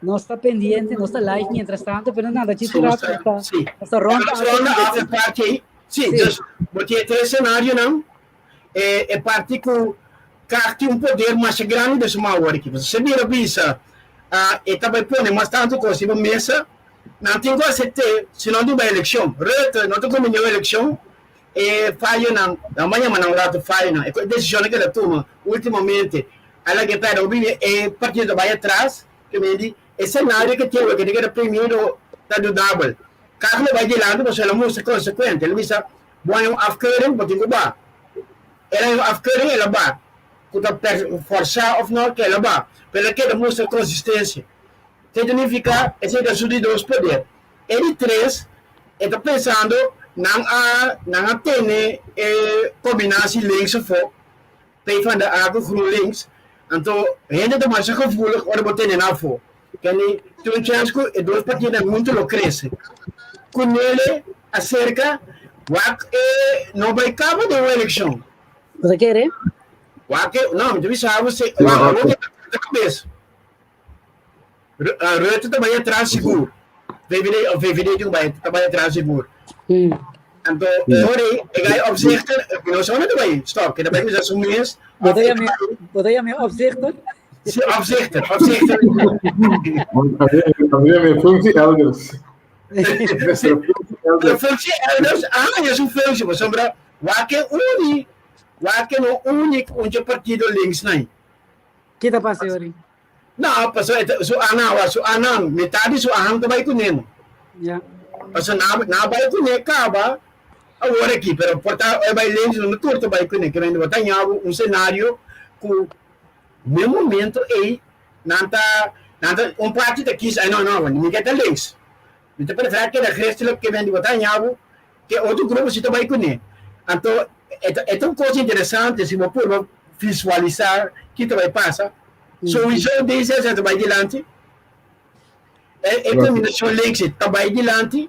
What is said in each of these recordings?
Nos ta pendiente, nos ta live mientras tanto, pero nada, chito rato, nos ta, nos ta ronda af. Ronda af e parti ei. Sí, dus bo tin e tres senarionan. E, e parti ku Kaag tin un poder masha grandi den su man awor aki. Pasobra si e bira bisa, ah, e ta bai pone mas tantu kos riba mesa, nan tin ku asept'é, si no tin bai elekshon. Rutte no ta kuminí un elekshon, e fayonan, nan bai yama nan un ratu fayonan, e desishonnan ku el a tuma ultimamente a laga e pèrdè hopi bia, e partido ta bai atras, ke mindi e senario ke tin awor ke ta keda primero ta dudabel. Kaak lo bai dilanti pasobra el a mustra konsekuente, el a bisa bo haña un afkeuring bo tin ku ba, el haña un afkeuring el a ba, ku ta fòrsá òf no ke el a ba, pero el a keda mustra konsistensia. Te ta nifiká esei ta su di dos poder. E di tres, e ta pensando nan a nan a tene e kombinasi links afó, PvdA ku GroenLinks, anto hende ta masha gevoelig ora bo tene nan afó. Kende tin un chèns ku e dos partidonan huntu lo krese. Ku Nele aserka, wak e no bai kaba den un elekshon. Bo ta kere? Wak e, no, mi ta bisa bo si, wak awor ta kabes. Rutte ta bai atras sigur. VVD of VVD tin ku bai ta bai atras sigur. Anto e ora ei e gai opzichter no sa unda ta bai stop ke ta bai kusa su mes. Bo ta yama bo ta yama opzichter? Si opzichter, opzichter. A mi yama functie elders. Functie elders, ah, es un functie, pasobra wak e uni, wak e no uni ku un partido links nai. Ki ta pasa ori? No, paso e ta, su anan, wa, su anan, mitad di su ahan ta bai kuné no. Ja. Paso na, na bai kuné kaba awor aki, pero por ta e bai links, no tur ta bai kuné. Ke men bo ta haña bo un senario ku ne momento ei nan ta, nan ta, un parti ta kis, ai no, no, mi ke ta links. Mi ta preferá keda christelijk, ke men bo ta haña bo ke otro grupo si ta bai kuné. Anto e ta, e ta un kos interesante si bo purba visualisá ki ta bai pasa. Souiso D66 ta bai dilanti, e e kombinashon links ta bai dilanti,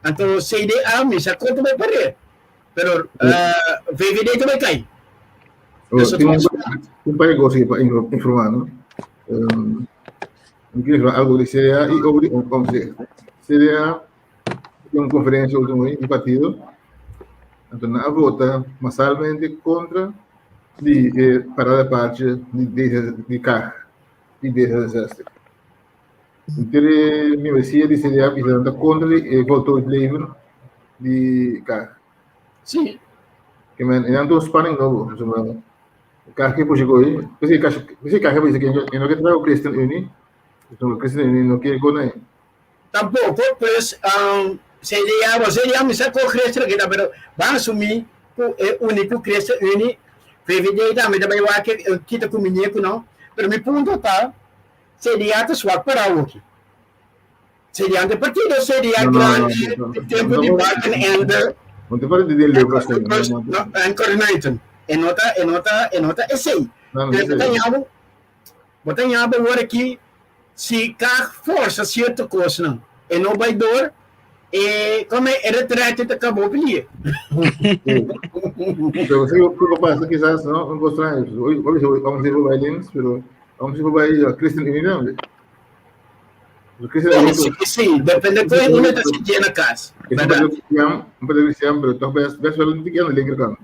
anto CDA mi sa kon ta bai perde, pero VVD ta bai kai. Oh, tin un par de cosas pa informa, no? Mi quiero algo di CDA y over di Omtzigt. CDA tin un conferencia ultimo di partido, anto nan a vota masalmente contra di e parada parche di D di Kaag di D66. Inter e membresia di CDA bisa nan ta contra di e voltooid leven di Kaag. Sí. Ke men, e nan ta un spanning nobo, pasobra Kaag ke pusha koe, p'esei Kaag, p'esei Kaag a bisa ke e no ke traha ku ChristenUnie, pasobra ChristenUnie no ke konai. Tampoco, pues CDA, bo CDA mi sa con Christen kita, pero ban asumi cu e unico Christen Unie, VVD tambe ta bay wak kita cu minie cu no, pero mi punto ta CDA ta swak para awoki. CDA ta partido CDA grandi di tempo di Balkenende en Kornuiten, e no ta e no ta e no ta esey. Pero bo ta ñabo bo ta ñabo awor aki. Si Kaag forsa sierto kosnan e no bai dor, e kome e retrete ta kaba hopi lie. Pero si kiko pasa kisas no un kos straño. Hoy hoy vamos a ir bai links, pero vamos a ir bai Christen Unie tambe. Christen Unie. Sí, sí, depende kon uno ta sintié na kas. Es un partido cristian, un partido cristian, pero toch best best wel un tiki aan de linkerkant.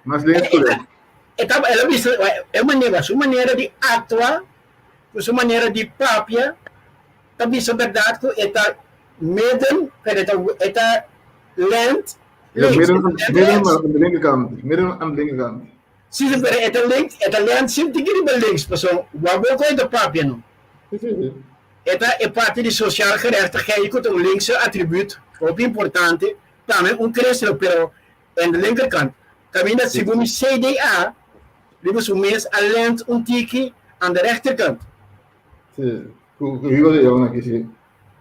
Mas links ku rechts. E ta el a bisa e manera, su manera di aktua ku su manera di papia ta bisa bèrdat ku e ta midden, pero e ta e ta lent links. Midden, midden maar aan de linkerkant. Midden aan de linkerkant. Sí, sí, pero e ta links, e ta lent sin tiki riba links, pasobra wak bo ku e ta papia no. Sí, sí, sí. E ta e parti di sociaal gerechtigheid ku ta un linkse atribuut hopi importante, tambe un christelijk, pero En de linkerkant, kaminda segun mi CDA riba su mes a lent un tiki aan de rechterkant. Sí, ku Hugo de Jong aki, sí.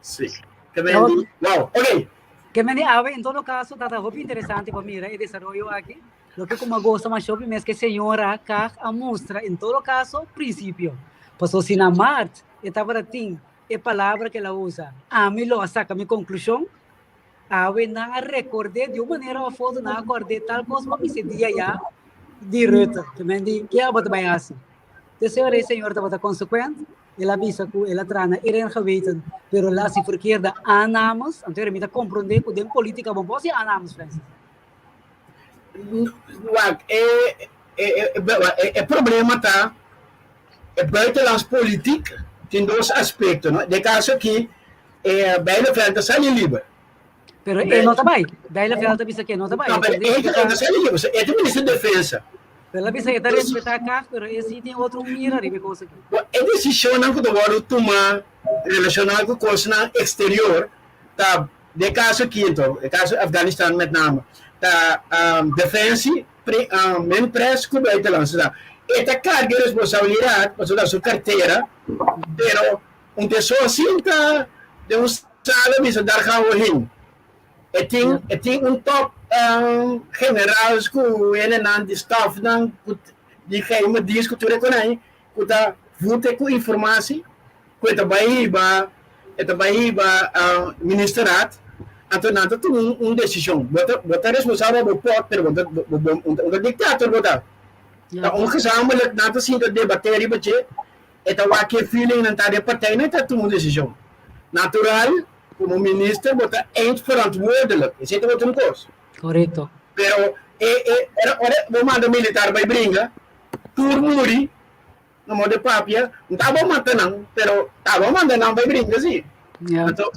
Sí. Ke men di, wow, oké. Ke men di awe, en todo kaso, ta ta hopi interesante pa mira e desaroyo aki. Loke ku mi a gosta mas hopi mes ke señora Kaag a mustra en todo kaso prinsipio. Pasobra si na mart e tabata tin e palabra ke el a usa, ami lo a saka mi konklushon. Awe nan a rekord'é di un manera òf otro, nan a kòrd'é tal kos pa bisa e dia ya di Rutte. Ke men di, ke abo ta bai hasi? Te señor e señor tabata konsekuent. El a bisa ku el a traha na eer en geweten, pero el a hasi verkeerde aannames. Anto mi ta komprondé ku den polítika bo no por hasi aannames, Francis. Wak, e, e, e, e problema ta e buitenlands politiek tin dos aspecto, no? Den caso aki, e Bijleveld ta sali liber. Pero e no ta bai. Bijleveld ta bisa ku e no ta bai. No, pero e ta sali liber. E ta minister di defensa. El a bisa e ta respetá Kaag, pero e sí tin otro mira riba e kos aki. E desishonnan ku ta wòrdu tumá relashoná ku kosnan eksterior ta, den kaso aki anto, e kaso Afganistan met name, ta Defensie, Minpres ku Buitenlandse Zaken. E ta karga e responsabilidat pasobra ta su kartera, pero un persona sinta den un sala bisa dar gaan we heen. E tin e tin un top generaals ku hendenan di stafnan ku di geheime dienst ku tur e konai ku ta voete ku informatie ku e ta bai hiba e ta bai hiba ministerraad anto nan ta tuma un desishon. Bo ta bo ta responsabel pa bo pòt pero bo ta bo bo un ta dictator bo ta. Ta un gezamenlijk nan ta sinta debate riba dje e ta wak e feelingnan ta di e partijnan e ta tuma un desishon. Natural Como minister bo ta eindverantwoordelijk, esei ta otro cos. Correcto. Pero e e ora ora bo manda militar bai bringa, tur muri, no modo de papia, no ta bo mata nan, pero ta bo manda nan bai bringa si. Ja. Anto,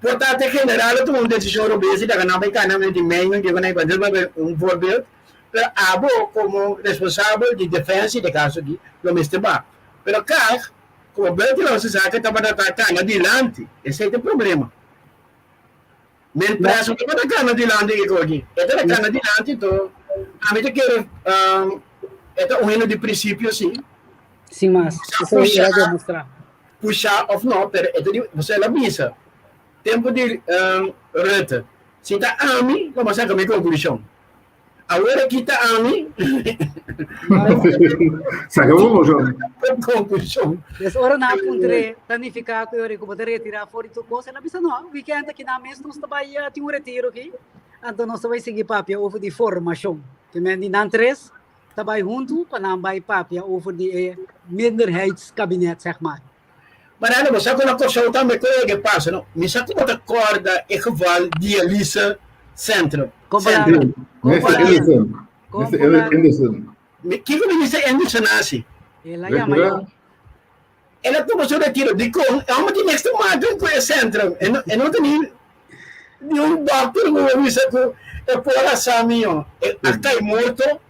por ta te general a tuma un decision robes y laga nan bai cana di meño, di nan bai un voorbeeld, pero abo como responsabel di defensa de caso aki, lo mester ba. Pero kag, Como buitenlandse zaken tabata ta cana dilanti, esey ta e problema. Mientras no tabata cana dilanti ke koki, e tabata cana dilanti to ami ta kere e ta un hende di principio si. Sin mas, eso el a demostra. Pusha of no, pero e ta di, pasobra el a bisa, tempo di Rutte, si ta ami, lo bo saca mi conclusion. Awor aki ta ami. Saca bo conclusion. Conclusion. Des ora nan a puntr'é, ta nifiká ku e ora ku bo ta retirá for di tur kos? El a bisa, No, weekend aki nan mes nos ta bai tin un retiro aki, anto nos ta bai sigui papia over di formashon. Te men di nan tres ta bai huntu pa nan bai papia over di e minderheidskabinet, zeg maar. Mariano, bo sa ku na Kòrsou tambe ku e ke pasa, no? Mi sa ku bo ta kòrda e geval Dialyse Centrum. Kompará. Mister Anderson. Mister Anderson. Kiko Minister Anderson a hasi? El a yama yo. El a tuma su retiro. Dikon? E hòmber tin niks te maken ku e centrum. E no, e no ta ni, ni un dòkter ku bo bisa ku e por a sa mihó. E a kai morto,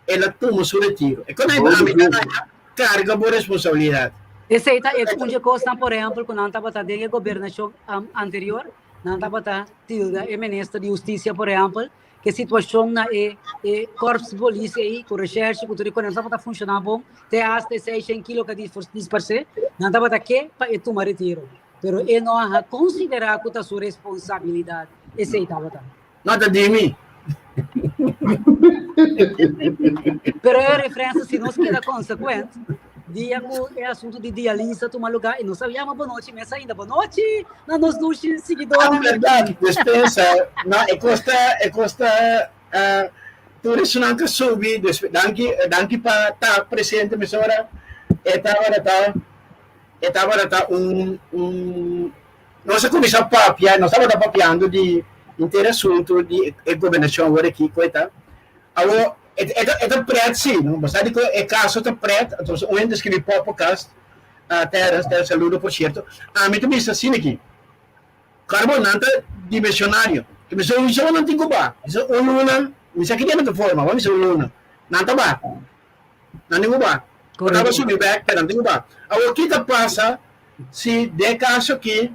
el a tuma su retiro. E kon ami ta haña karga bo responsabilidat. Esei ta e un dje kosnan, por ehèmpel, ku nan tabata den e gobernashon anterior, nan tabata tilda e minister di hustisia, por ehèmpel, ku e situashon na e e korps di polis ei, ku reshèrshe, ku tur e kos, no tabata funshoná bon, te asta e seishen kilo ku a disparsé, nan tabata ke pa e tuma retiro. Pero e no a konsiderá ku ta su responsabilidat, esei tabata. No ta di mi. Pero e referensia, si nos keda consequent, dia ku e asunto di dialisa tuma lugar, e nos a yama bonochi mes ainda, bonochi na nos dushi Ah, siguidónan. verdad. Despensa. No, e kosta, e kosta, uh, tur esunnan ka subi, despe, danki, danki pa ta presente mesora. E tabata ta, e tabata ta un, un, Nos a kuminsá papia, nos tabata papiando di henter asuntu di e gobernashon awor aki ku e ta. Awor, e e ta e ta pret si, no? Bo sa di ku e kaso ta pret, entonces un hende a skribi popocast, Terence, Terence saludo por sierto, ami ta bisa asina aki, Kòrda bo nan ta dimensionario, ke mi sowieso nan tin ku ba, mi sa un luna, mi sa ki dia nan ta forma, bo mi sa un luna, nan ta ba, nan tin ku ba, bo tabata subi bèk, pero nan tin ku ba. Awor ki ta pasa Si den e kaso aki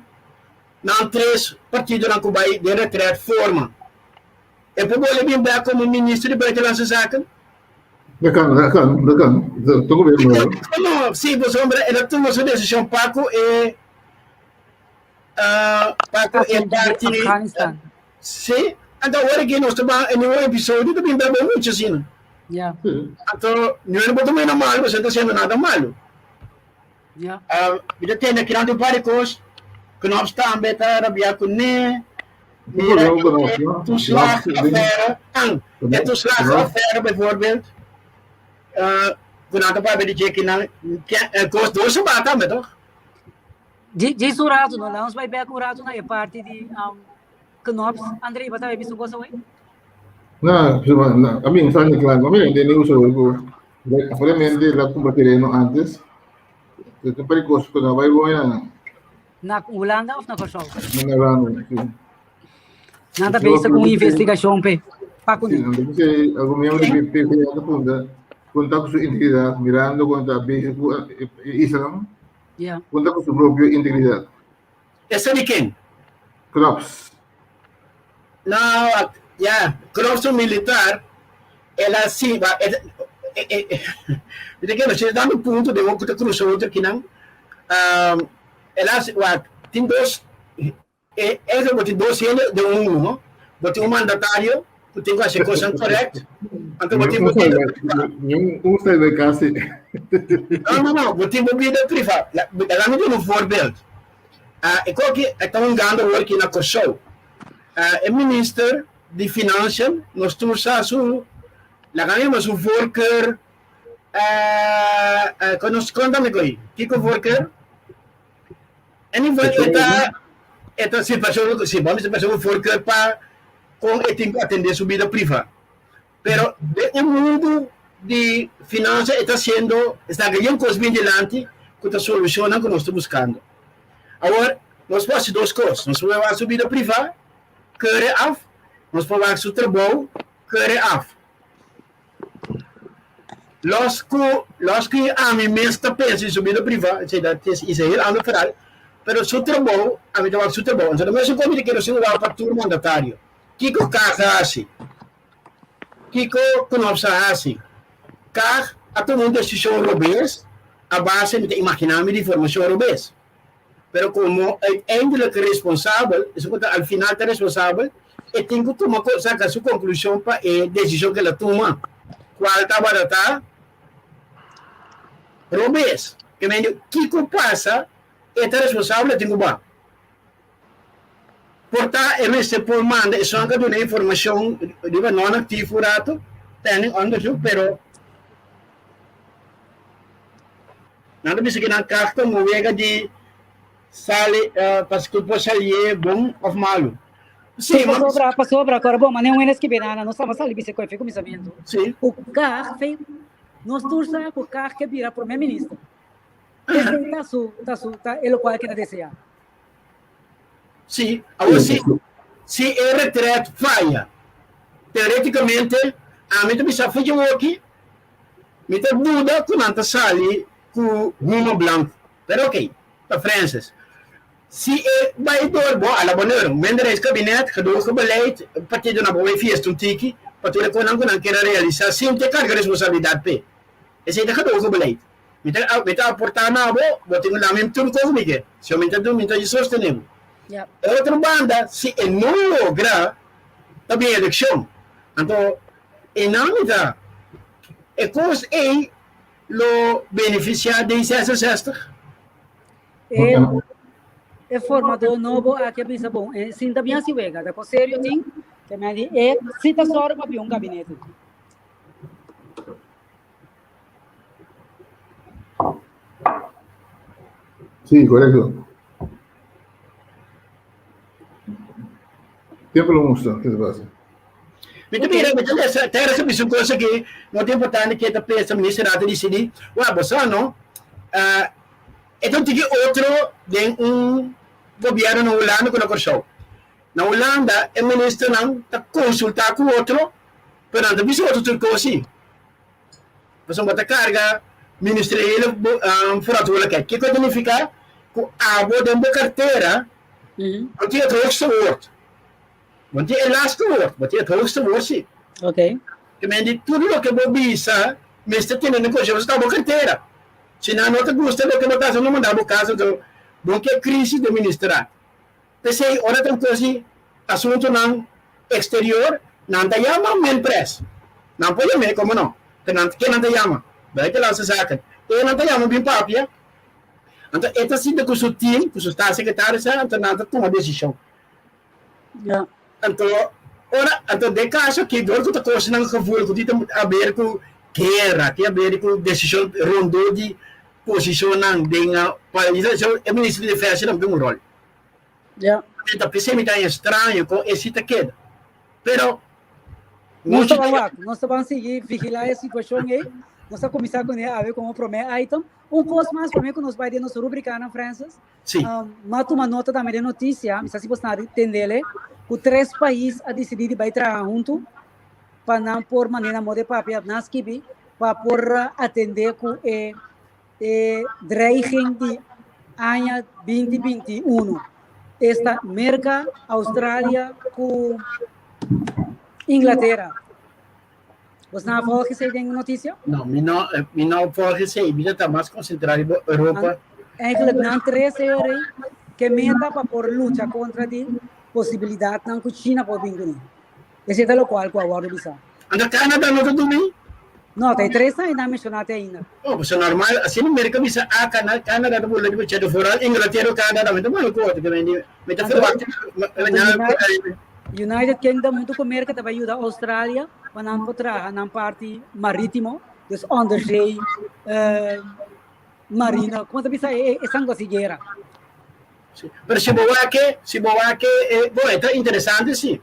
nan tres partidonan ku bai den retret forma, e por bolbe bin bek komo minister di Buitenlandse Zaken? Dat kan, dat kan, dat kan. Dat ta gobierno hoor. No, si, pasobra el a tuma su desishon pa ku e pa ku e parti Afghanistan. Si, anto awor aki nos ta ban e nuevo episodio ta bin bek bo mucha asina. Ya. Anto, no bo ta mira malo, pasobra no ta hasiendo nada malo. Ja. Mi ta tende kinan un par di kos. Knops tambe ta rabia kuné. Mira, e toeslagaffaire. An, e toeslagaffaire bijvoorbeeld. ku nan ta papia di dje kinan kos dos a bata tambe toch? Djis un ratu no, laat ons bai bek un ratu na e parti di Knops. André, bo ta bisa un cosa hoy? No, a mí no ni claro. A mí no uso ku aparentemente la compra terreno antes. Entonces, un par de cosas que no vai buena. Na Hulanda of na Kòrsou? Na Hulanda, sí. Nan ta bezig ku un investigashon p'e. Pa ku ni. Algun miembro di PVV ta punta konta ku su integridat mirando kon ta bezig ku e islam. Yeah. Konta ku su propio integridat. Esa di ken? Knops. No, ya, Knops un militar, el a si, ba, e, e, e, mi ta kere, si dando punto den ku ta cruza otro kinan, um, el a, wak, tin dos, e, e, bo tin dos hende den un mundo, no? Bo tin un mandatario ku tin ku hasi kosnan correct, anto bo tin bo bida priva. Un sai bai kasi. No, no, no, bo tin bo bida priva. Laga mi duna un voorbeeld. E koki e ta hungando awor aki na Kòrsou. E minister di Financiën, nos tur sa su, laga mi yama su voorkeur, nos konta mi ko'i, kiko voorkeur? Anyway, e ta, e ta si pasobra, si, bo mester pasa un voorkeur pa kon e tin ku atendé su bida priva. Pero den e mundu di finansa e ta hasiendo, e sta haciendo kos bien dilanti ku ta solushonnan ku nos ta buskando. Awor, nos por hasi dos kos, nos por wak su bida priva, kere af, nos por wak su trabou, kere af. Los ku, los ku ami mes ta pensa di su bida priva, esei ta is een heel ander verhaal, pero su trabou, ami ta wak su trabou. Entonces, mesun kos mi ta kere hasi wak pa tur mandatario. Kiko Kaag a hasi? Kiko Knops a hasi? Kaag a tuma un desishon robes a base, mi ta imaginá mi, di informashon robes. Pero komo uiteindelijk responsabel, esun ku ta al final ta responsabel, e tin ku tuma saka su konklushon pa e desishon ku el a tuma, kual tabata ta robes. Ke mende kiko pasa, e ta responsabel, e tin ku ba. Por ta e mester por manda esun ku a duna informashon riba non-aktief un rato, pending onderzoek, pero nan ta bisa ku nan kag ta un wega di sali pa ku por salié bon òf malu. Sí, pasobra, pasobra, kòrda bon, manera un hende skibi nan, nos tabata sali bisa ku e fe kuminsamentu. Sí. Ku kag fe, nos tur sa ku kag ke bira prome minister. Esei ta su, ta su, ta e lokual ke ta deseá. Sí, awor si, si e retret faya, teoreticamente, ami ta bisa fuchi woki, mi ta duda ku nan ta sali ku huma blanku. Pero ok, ta Francis. Si e bai door, bo, a la bonheur, minderheidskabinet, gedooggebeleid, partidonan por bai fiesta un tiki, pa tur e konan ku nan kier a realisa sin te karga responsabilidat p'e. Esei ta gedooggebeleid. Mi ta, mi ta aportá na bo, bo tin ku dami tur kos mi ke. Si mi ta duna, mi ta sostené bo. Ja. E otro banda, si e no logra, ta bin elekshon. Anto, e nan mi ta, e kos ei lo benefisiá D66? E, e formadó nobo aki a bisa, bon, e sinta bien si wega, ta kos serio tin, ke men di, e si ta sòru pa bin un gabinete. Sí, correcto. Tiempo lo muestra, ¿qué te pasa? Mi ta mira, mi ta lesa, ta resa bisa un cosa que no ta importante que ta pensa minister a decidi, wa bo sa no, uh, e ta un tiki otro den un gobierno na Hulanda ku na Kòrsou. Na Hulanda e ministernan ta konsultá ku otro, pero nan ta bisa otro tur kos si. Pasobra bo ta karga ministeriële verantwoordelijkheid. Kiko ta nifiká? Ku abo den bo kartera bo tin het hoogste woord. Bo no tin e laatste woord, bo tin het hoogste woord si. Okay. Ke men di tur loke bo bisa mester tene na konsiderashon pasobra ta bo kartera. Si nan no ta gusta loke bo ta hasi, nan lo manda bo kas. Anto bo ke krisis den ministerat. P'esei ora ta kosi asuntunan eksterior nan ta yama Menpres. Nan por yam'é, komo no? Pero nan ke nan ta yama? Buitenlandse Zaken. E nan ta yama bin papia. Anto e ta sinta ku su team, ku su staatssecretaris, anto nan ta tuma desishon. Ja. Anto ora, anto den kaso aki dor ku ta kosnan gevoelig ku tin ta haber ku. guera, tin haber ku desishon rondó di posishonnan den pais, e minister di defensa tambe tin un ròl. Ta p'esei mi ta haña straño kon esei ta keda. Pero nos ta ban wak, nos ta ban sigui vigilá e situashon ei. Nos ta kuminsá kuné awe komo promé item. Un kos mas promé ku nos bai den nos rubrikanan, Francis. Sí. M'a tuma nota tambe den notisia, mi sa si bosnan a tendele, ku tres pais a disidí di bai traha huntu pa nan por manera nan modo papia nan skibi pa por atendé ku e e dreiging di aña 2021. Esta Merka, Australia ku Inglatera. Bosnan a volg esei den notisia? No, mi no, mi no volg esei. Mi ta mas konsentrá riba Europa. Eigenlijk nan tres e ora ei ke meta pa por lucha kontra di posibilidatnan ku China por bin kuné. Esei ta lokual ku a wòrdu bisá. Anto Canada no ta dumi? No, ta e tresnan ei nan menshoná te ainda. Oh, pasobra normal, asina Merka bisa a Canada, Canada ta burla di bo cheto foral, Inglatera o Canada mi ta manda ku otro, mi ta verwachta United Kingdom huntu ku Merka ta bai yuda Australia pa nan por traha nan parti marítimo, dus onderzee marina, komo ta bisa e sango guera. Sí. Pero si bo wak, si bo wak, eh, bo, e ta interesante sí.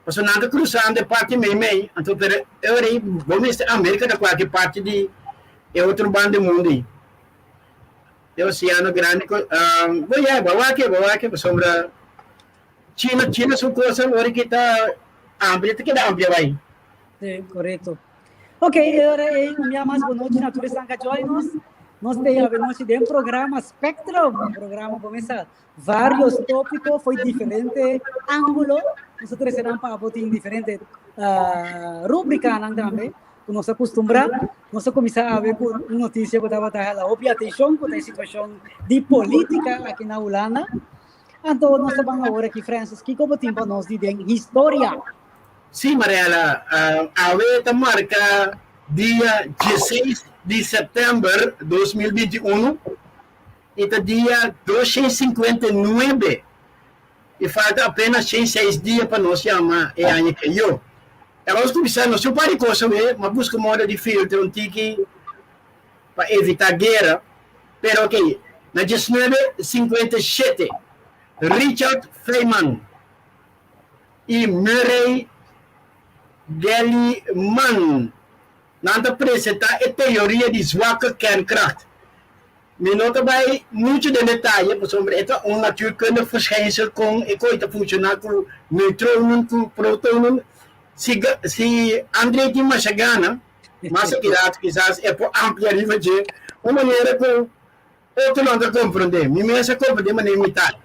Pasobra nan ta cruzando e parti mei mei, anto pero e ora ei bo mester America ta cualke parti di e otro banda di mundo ei. E oceano grandi, um, bo ya, bo wak, bo wak, pasobra China, China su cosa ora ki ta amplia, ta keda amplia bai. Sí, correcto. Ok, e ora ei un bia mas bonochi na tur esnan ka join nos. Nos te awe nochi den programa Spectrum, un programa ku mesa varios tópiko foi diferente ángulo. Nos ta trese nan pa bo tin diferente uh, rubrikanan tambe ku nos a kustumbrá. Nos a kuminsá awe ku un notisia ku tabata hala hopi atenshon ku ta e situashon di polítika aki na Hulanda. Anto nos ta ban awor aki, Francis, kiko bo tin pa nos di den historia? Sí, Mariela, awe ta marka dia dieseis di sèptèmber 2021 i ta dia 259 i falta apenas 106 dia pa nos yama e aña ke yo. E nos kuminsá nos tin un par di kos awe, m'a buska moda di filtra un tiki pa evitá guera, pero okey, na 1957 Richard Feynman i Murray Gell-Mann. Nan ta presentá e teoria di zwakke kernkracht. Mi no ta bai muchu den detaye pasobra e ta un natuurkundig verschijnsel kon e koi ta funshoná ku neutronen ku protonen. Si si André tin masha gana, mas aki rato kisas e por amplia riba dje un manera ku Otronan ta komprondé. Mi mes a komprondé manera mitad,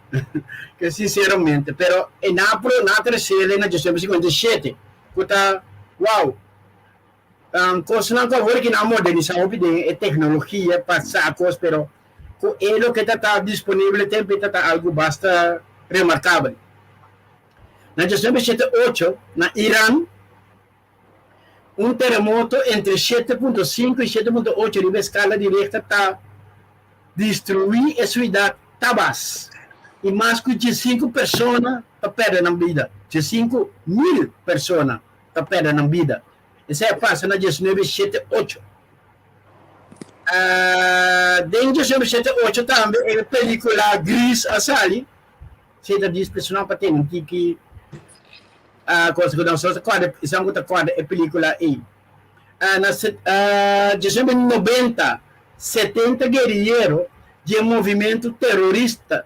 ke sinseramente. Pero e na pro na tresele na 1957, ku ta, wow, kosnan ku awor ki nan a modernisá hopi den e teknologia pa sa kos, pero ku e loke ta ta disponible tempu ei ta ta algu basta remarkabel. Na 1978, na Iran, Un teremoto entre 7.5 i 7.8 riba e skala di Richter ta destruí e suidat Tabas i mas ku 15 persona ta pèrdè nan bida. 15,000 persona ta pèrdè nan bida. Esei a pasa na 1978. Den 1978 tambe e pelíkula Grease a sali. Esei ta dis personal pa tene un tiki cosa ku nos ta kòrda, esun ku ta kòrda e pelikula ei. Na 1990, 70 guerillero di e movimentu terorista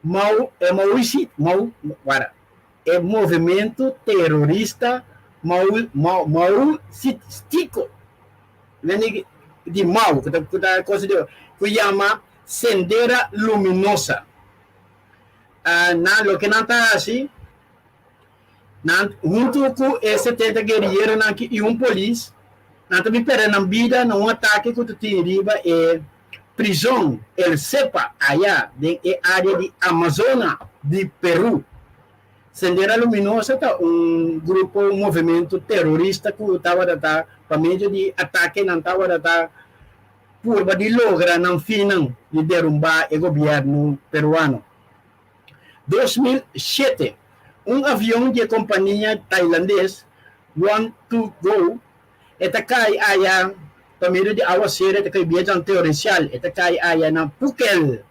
Mao, Maoisi, Mao, wara, e movimentu terorista Mao, Mao, Maoistiko, di Mao, ku ta, ku ta cosa di, ku yama Sendera Luminosa. Nan loke nan ta hasi, nan huntu ku e 70 guerilleronan aki i un polis, nan ta bin perde nan bida na un atake ku ta tin riba e prizon El Cepa aya den e área di Amazona di Peru. Sendera Luminosa ta un grupo, un movementu terorista ku tabata ta pa medio di atake nan tabata ta purba di logra nan finnan di derumbá e gobièrnu peruano. 2007, Un avion di e kompania tailandes One Two Go E ta kai aya pa medio di awaseru, e ta kai bia torensial, e ta kai aya na Pukel.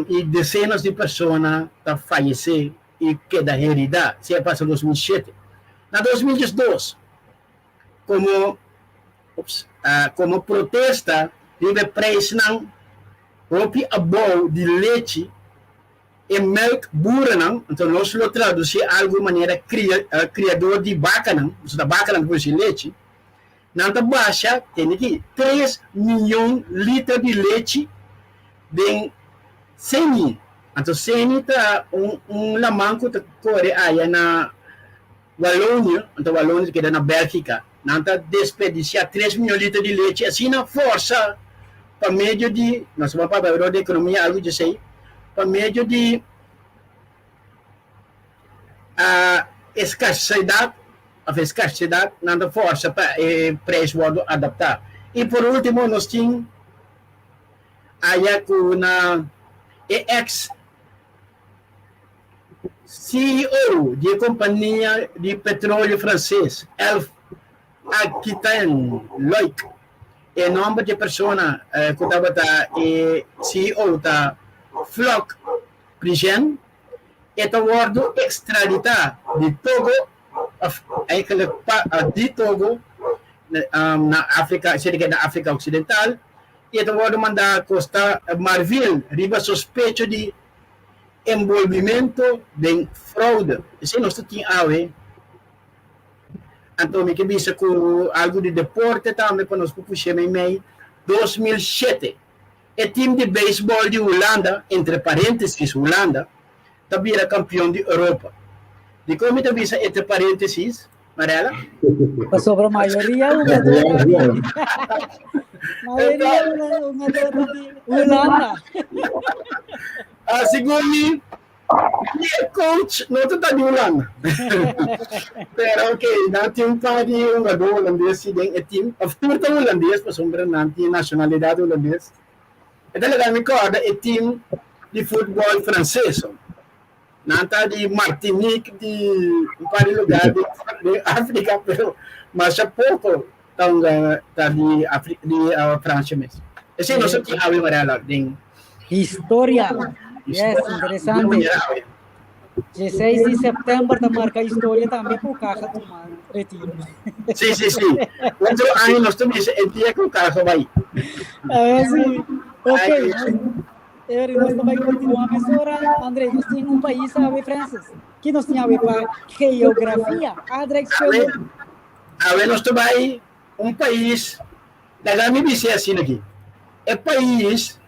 I desenas di persona ta fayesé i keda heridá. Esei a pasa 2007. Na 2012, komo ups, komo protesta riba e preisnan hopi abou di lechi, e melkboerennan, anto nos lo tradusí algu manera kria, kriador di bakanan, pasobra ta bakanan ta produsí lechi, nan ta basha, tende aki, 3 mion liter di lechi den Seni. Anto Seni ta un laman ku ta kore aya na Walonia, anto Walonia ta keda na Bélgika. Nan ta desperdisiá 3 mion liter di lechi asina forsa pa medio di, nos ta papia di ekonomia algu djesei, pa medio di eskarsedat òf eskarsedat nan ta forsa pa e preis wòrdu adaptá. I por último nos tin aya ku na e ex CEO di e kompania di petroleo franses Elf Aquitaine Loic. E nòmber di e persona ku tabata e CEO ta Floch Prigent. E ta wòrdu ekstraditá di Togo, òf eigenlijk pa di Togo na Afrika, esei ta keda na Afrika Oksidental, i e ta wòrdu mandá Costa Marfil riba sospecho di enbolbimento den fraude. Esei nos ta tin awe. Anto mi ke bisa ku algu di deporte tambe pa nos por push'é meimei. 2007 e tim di beisbòl di Hulanda, entre paréntesis Hulanda, ta bira kampion di Europa. Dikon mi ta bisa entre paréntesis, Marella? Pasobra mayoria hungadó ta di mayoria hungadó ta di Hulanda. Ah, segun mi, mi e coach no ta ta di Hulanda. Pero ok, nan tin un par di hungadó hulandes si den e team, of tur ta hulandes pasobra nan tin nacionalidad hulandes. E ta laga mi corda e team di futbol frances. Nan ta di Martinique, di un par di lugar di Africa, pero masha poco ta hunga ta di Afri di Francia mes. Esei nos a tin awe, Marella, den Historia. Yes, interesante. 16 di sèptèmber ta marka historia tambe ku Caja tuma retiro. Sí. Otro aña nos ta bisa e dia ku Caja bai. Ah, sí. Ok. Eri, nos ta bai kontinuá mesora. André, nos tin un pais awe, Francis. Ki nos tin awe pa geografia? Aardrijkskunde. Awe nos ta bai un pais, laga mi bis'é asina aki. E pais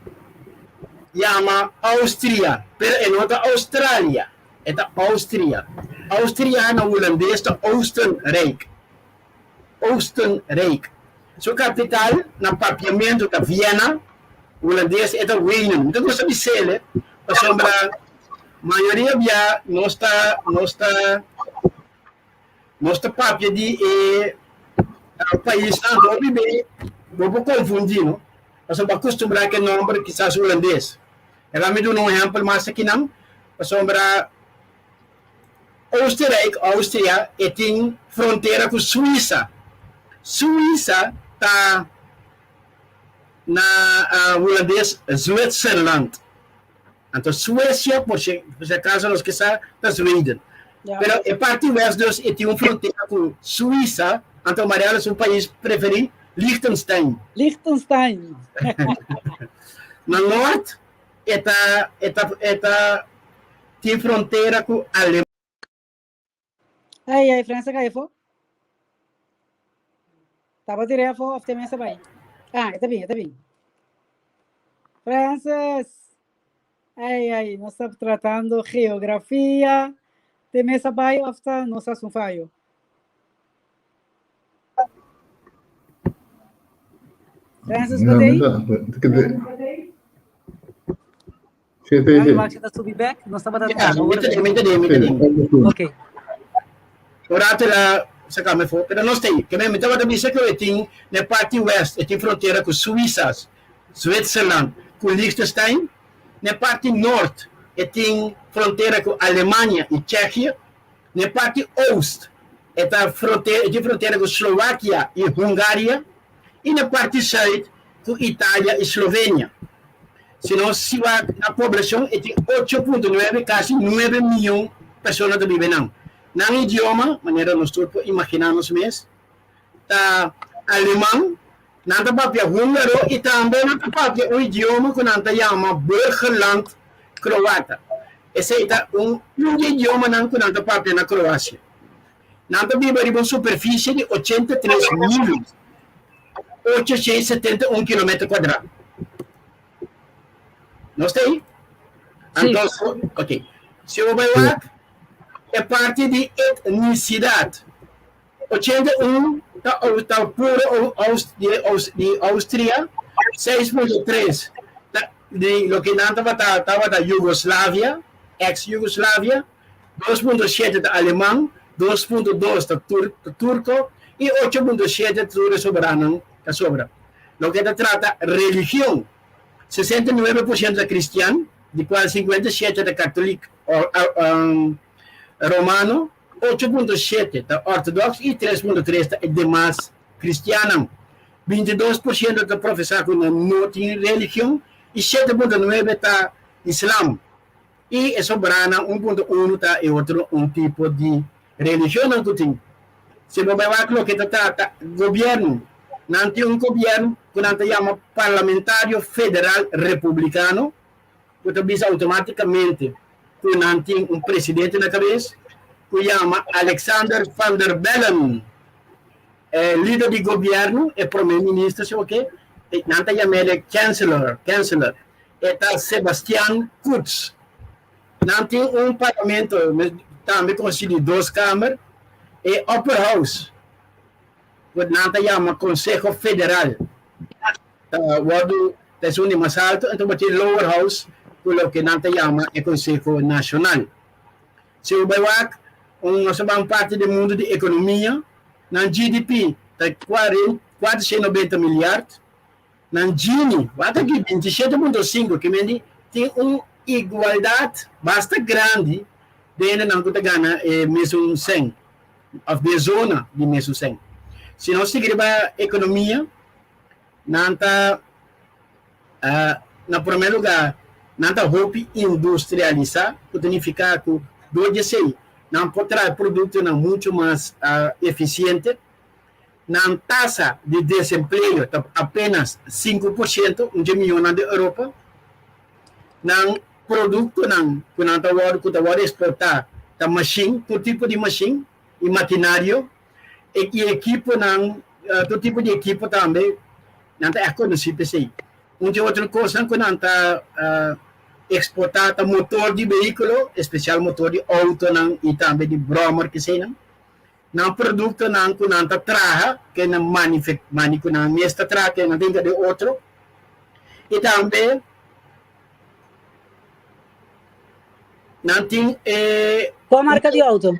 yama Austria, pero e no ta Australia, e ta Austria. Austria na hulandes ta Oostenrijk. Oostenrijk. Su kapital na papiamentu ta Viena, hulandes e ta Wenen. Mi ta gusta bis'el pasobra mayoria bia nos ta papia di e paisnan hopi be bo por konfundí, no? Pasobra bo a kustumbrá ku e nòmber kisas hulandes. Laga mi duna un ehèmpel mas akinan, pasobra Oostenrijk, Austria, e tin frontera ku Suisa. Suisa ta na hulandes Zwitserland. Anto Suecia, por si acaso nos ke sa, ta Zweden. Pero e parti west dus e tin un frontera ku Suisa, anto Mariano su pais preferí, Liechtenstein. Liechtenstein. Na nort e ta tin frontera ku Alemania. Ai, ai, França cai fo. Tava direto fo, of também bai. Ah, está bem, está bem. Francis. Ai, ai, nos ta tratando geografia. Te mesa bai of ta nos un fallo. Francis, No, bo t'ei? no, sí, Ai, sí. Max ta subi back. Nos tabata Ja, mi ta den. Ok. Ora te la saka me fo, pero no stay. Ke mi tabata bisa ku e tin na parti west, e tin frontera ku Suisa, Zwitserland, ku Liechtenstein. Na parti nort, e tin frontera ku Alemania i Tsjechië. Na parti oost, E ta frontera, e tin frontera ku Slovakia i Hungaria i na parti sùit ku Italia i Slovenia. Si nos si wak na poblashon e tin 8.9, kasi 9 miyon persona ta biba einan. Nan idioma, manera nos tur por imaginá nos mes, ta aleman, nan ta papia húngaro i tambe nan ta papia un idioma ku nan ta yama Burgenland Kroata. Esei ta un un di e idiomanan ku nan ta papia na Kroasia. Nan ta biba riba un superfisie di 83,871 kilometer kuadrá. Nos ta ei? Sí. Anto, ok. Si bo bai wak e parti di etnisidat, 81 ta ta puro di Austria, 6.3 ta di loke nan tabata tabata Yugoslavia, ex-Yugoslavia, 2.7 ta aleman, 2.2 ta turko i 8.7 tur e sobranan ta sobra. Loke ta trata religion, 69% ta kristian, di kual 57 ta katolik romano, 8.7 ta òrtodòks i 3.3 ta e demas kristiannan. 22% ta profesá ku nan no tin religion i 7.9 ta islam. I e sobranan 1.1 ta e otro un tipo di religionnan ku tin. Si bo bai wak loke ta trata gobièrnu, nan tin un gobièrnu ku nan ta yama Parlamentario Federal Republikano, ku ta bisa outomátikamente ku nan tin un presidente na kabes ku yama Alexander Van der Bellen. E lider di gobièrnu, e promé minister si bo ke, nan ta yam'el e chancellor, chancellor. E ta Sebastian Kurz. Nan tin un parlamento tambe konsi di dos kamer, e upper house, ku nan ta yama Konseho Federal. Ta wòrdu ta esun di mas alto, enton bo tin lower house ku loke nan ta yama e Konseho Nashonal. Si bo bai wak un nos ta bai un parti den mundu di ekonomia, nan GDP ta 490 milyard, nan Gini wak aki 27.5 ke men di tin un igualdat basta grandi den hendenan ku ta gana e mesun sèn òf den zona di mesun sèn. Si nos sigui riba ekonomia, Nan ta, na promé lugá, nan ta hopi industrialisá, ku ta nifiká ku dor di esei nan por traha produktonan muchu mas efisiente. Nan tasa di desempleo ta apénas 5%, un dje miónan di Europa. Nan produktonan ku nan ta wòrdu ku ta wòrdu eksportá ta mashin, tur tipo di mashin i makinario. I ekiponan, tur tipo di ekipo tambe, nan ta ègt konosí p'esei. Un di otro kosnan ku nan ta eksportá ta motor di vehíkulo, espesial motor di outonan i tambe di bròmer k'eseinan. Nan produktonan ku nan ta traha, ke nan mani ku nan mes ta traha, ke nan ta hinka den otro. I tambe nan tin e. Kua marka di outo?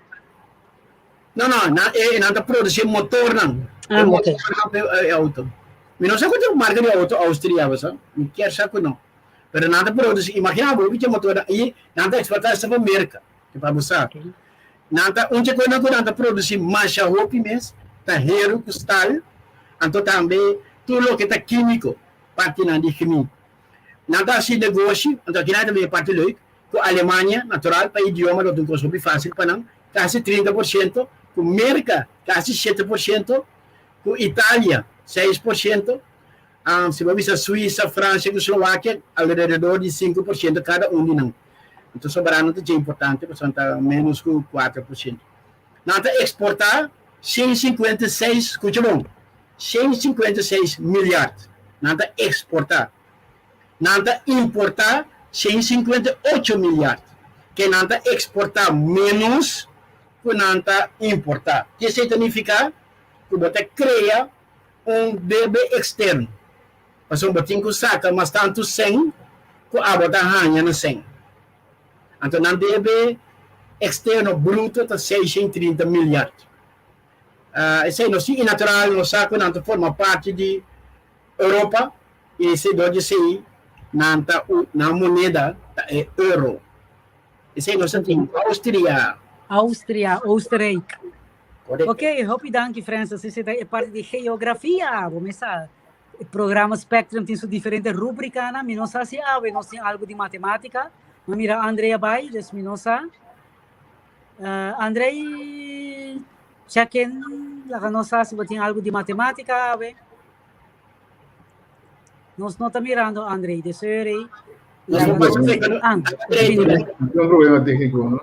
No, no, nan, e, nan ta produci motornan. Ah, e ok. motornan pa e, e auto. Mi no sa ku tin marca di auto Austria, bo sa. Mi kier sa ku no. Pero nan ta produci, imagina bo hopi motor i nan ta exporta hasta pa Merca, te pa bo sa. Ok. Nan ta, un dje konan ku nan ta produci masha hopi mes, ta heru ku staal, anto tambe tur loke ta kimiko, partinan di chemie. Nan ta hasi negoshi, anto aki nan ta bin e parti leuk, ku Alemania, natural, pa idioma lo ta un kos hopi fásil pa nan, kasi 30%, ku Merka, kasi 7%, ku Italia, 6%, si bo bisa Suisa, Fransia ku Slovakia, alrededor di 5% kada un di nan. Anto sobrá no ta dje importante pasobra nan ta ménos ku 4%. Nan ta eksportá 156, skucha bon, 156 milyard nan ta eksportá. Nan ta importá 158 milyard, ke nan ta eksportá ménos ku nan ta importá. Ke esei ta nifiká? Ku bo ta krea un debe eksterno, pasobra bo tin ku saka mas tantu sèn ku abo ta haña na sèn. Anto nan debe eksterno bruto ta 630 milyard. Esei no si inatural, nos sa ku nan ta forma parti di Europa i esei dor di esei nan ta nan moneda ta e euro. Esei nos ta tin Austria. Austria, Oostenrijk. Korekto. Ok, hopi danki Francis. Esei ta e parti di geografia. Bo mes sa, e programa Spectrum tin su diferente rubrikanan. Mi no sa si awe nos tin algu di matematika. Mi a mira Andrei a bai, dus mi no sa. Andrei, check in, laga nos sa si bo tin algu di matematika awe. Nos no ta mirando Andrei, de sorry. Laga nos Ah, Andrei, bini. Un problema técnico, no?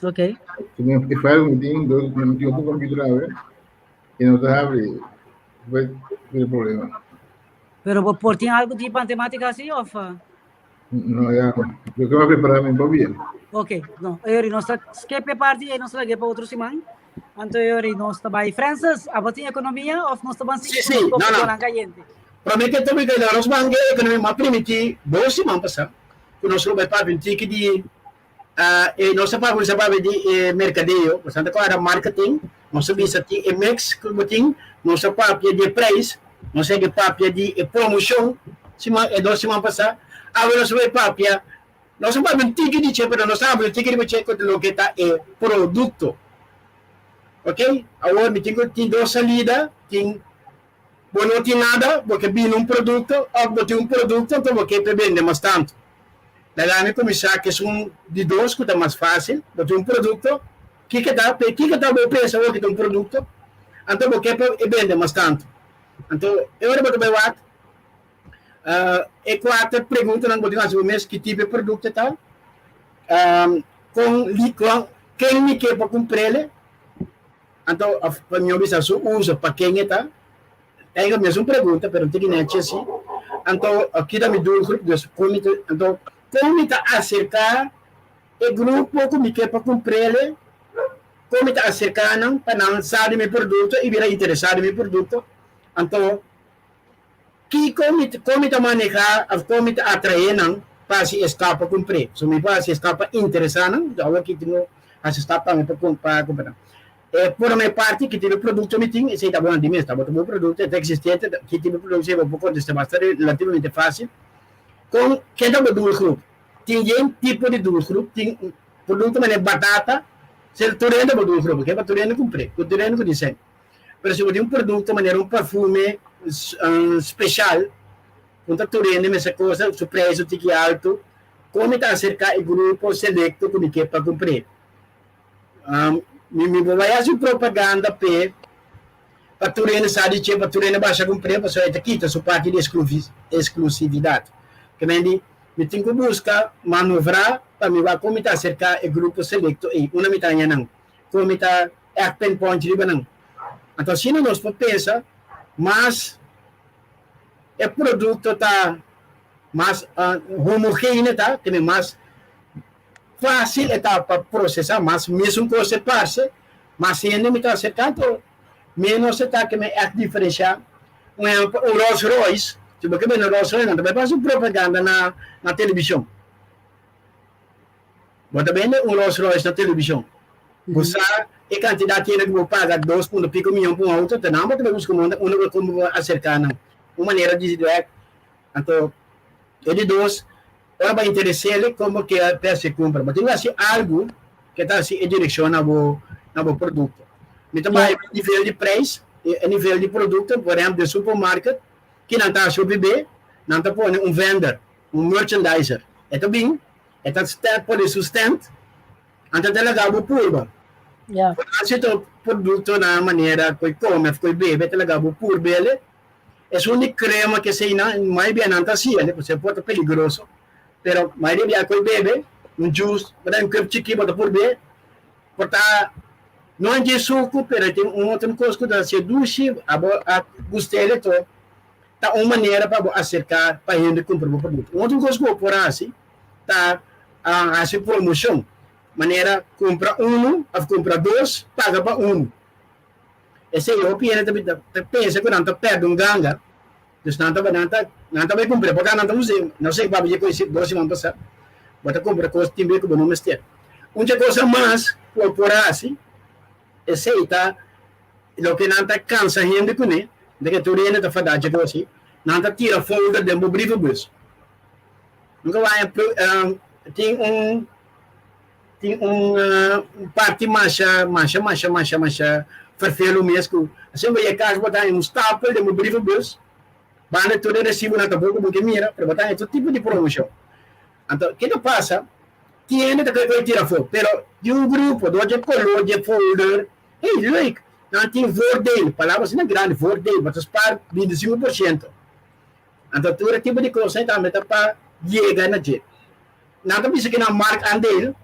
Ok. E file mi tin, mi tin otro computer awe, e no ta habri. Bai tin problema. Pero bo por tin algo di matemática así of? No, ya. Yo que voy a preparar mi bien. Ok, no. Eri, nos ta skip e parti e nos ta lag'é pa otro siman. Anto Eri, nos ta bai. Francis, abo tin ekonomia of nos ta ban Sí, sigui sí, ku nos no, no. tópikonan kayente? Promé ke tópiko ei, nos ban e ekonomia. M'a primintí bo siman pasá ku nos lo bai papia un tiki di e nos a papia nos a papia di e merkadeo, bastante ku era marketing. Nos a bisa tin e mix ku bo tin, nos a papia di e preis, nos a yega papia di e promoshon siman e dos siman pasá. Awe nos a bai papia, nos a papia un tiki di dje, pero nos a habla un tiki riba dje ku loke ta e produkto. Ok, awor mi tin ku tin dos salida, tin bo no tin nada, bo ke bini un produkto òf bo tin un produkto anto bo ke pa e bende mas tantu. Laga mi kuminsá ku esun di dos ku ta mas fásil, bo tin un produkto, Kiko ta kiko ta bo pensa awor ki ta un produkto? Anto bo ke pa e bende mas tantu. Anto e ora bo ta bai wak e kuater preguntanan ku bo tin hasi bo mes, ki tipo e produkto ta, kon li kon ken mi ke pa kumpr'el, anto òf pa mi bisa su uso pa ken e ta. Eigen mesun pregunta pero no tin ki nechi asi. Anto ki ta mi doelgroep, dus kon mi ta anto kon mi ta aserká E grupo ku mi ke pa kumprele, kon mi ta aserká nan pa nan sa di mi produkto i bira interesá di mi produkto? Anto, kiko mi kon mi ta manehá òf kon mi ta atraé nan pa hasi e stap pa kumpr'é? So mi por hasi e stap pa interesá nan, anto awor ki tin ku hasi stap tambe pa pa kumpra nan. E promé parti, ki tipo di produkto mi tin, esei ta bon di mes, tabata bo produkto, e ta eksistente, ki tipo di produkto esei bo por kontestá basta relativamente fásil. Kon, ken ta bo doelgroep? Tin yen tipo di doelgroep, tin produkto manera batata, sel tur hende bo doelgroep, oke, pa tur hende kumpr'é, ku tur hende ku disen. Pero si bo tin un produkto manera un perfume speshal, ku ta tur hende mester kosa, su preis un tiki altu, kon mi ta aserká e grupo selekto ku mi ke pa kumpr'é? Mi mi bo bai hasi propaganda p'e, pa tur hende sa di dje, pa tur hende basha kumpr'é, pasobra e ta kita su parti di esklusividat. Ke men di, Mi tin ku buska manovrá pa mi wak kon mi ta aserká e grupo selekto ei, unda mi ta haña nan, kon mi ta ègt pinpoint riba nan. Anto asina nos por pensa mas e produkto ta mas homogene ta, tene mas fásil e ta pa prosesá, mas mesun kos e parse, mas hende mi ta aserká, anto ménos e ta ke mi ègt diferensiá. Un ehempel, un Rolls Royce, si bo ke bende Rolls Royce, nan ta bai pasa un propaganda na na televishon. Bo ta bende un Rolls Royce na televishon. Bo sa e kantidat hende ku bo paga dos punto piko miyon pa un outo, ta nan bo ta bai buska un unda bo kon bo aserká nan. Un manera di dirèkt. Anto e di dos, ora bo a interes'é kon bo ke pa hasi kumpra, bo tin ku hasi algu ke ta hasi e direkshon na bo na bo produkto. Mi ta bai nivel di preis, e nivel di produkto, por ehèmpel den supermarket, ki nan ta hasi hopi be, nan ta pone un vender, un merchandiser. E ta bin, e ta pone su stand, anto e ta laga bo purba. Hasi ta produkto na manera ku e kome òf ku e bebe, e ta laga bo purb'el. Esun di krema ke esei nan, mayoria nan ta hasi el, pasobra e por ta peligroso, pero mayoria bia ku e bebe un juice, bo ta un cup chikí bo ta purb'é, por ta no dje suku pero tin un otro kos ku ta hasié dushi, abo a gust'el e to, ta un manera pa bo aserká pa hende kumpra bo produkto. Un otro kos ku bo por hasi ta hasi promoshon, manera kumpra unu òf kumpra dos paga pa unu. Esei hopi hende ta ta pensa ku nan ta pèrdè un ganga, dus nan ta nan ta nan ta bai kumpra por nan ta usa no sé papia dje kosi dos siman pasá bo ta kumpra kos tin bes ku bo no mester. Un dje kosa mas ku bo por hasi esei ta loke nan ta kansa hende kuné, de ke tur hende ta fadá dje kosi, nan ta tira folder den bo brievenbus. Nunka wak tin un. Tin un parti masha, masha, masha, masha, masha Ferfelu mes ku asina bo yega kas bo ta haña un stapel den bo brievenbus, banda tur e resibonan tampoko bo ke mira, pero bo ta haña tur tipo di promoshon. Anto ke ta pasa? Tin hende ta kere ku e tira afó, pero di un grupo dor dje koló dje folder, hey leuk, nan tin voordeel, palabra asina grandi, voordeel, bo ta spar 25%. Anto tur e tipo di kosnan tambe ta pa yega na dje. Nan ta bisa ku nan markandeel.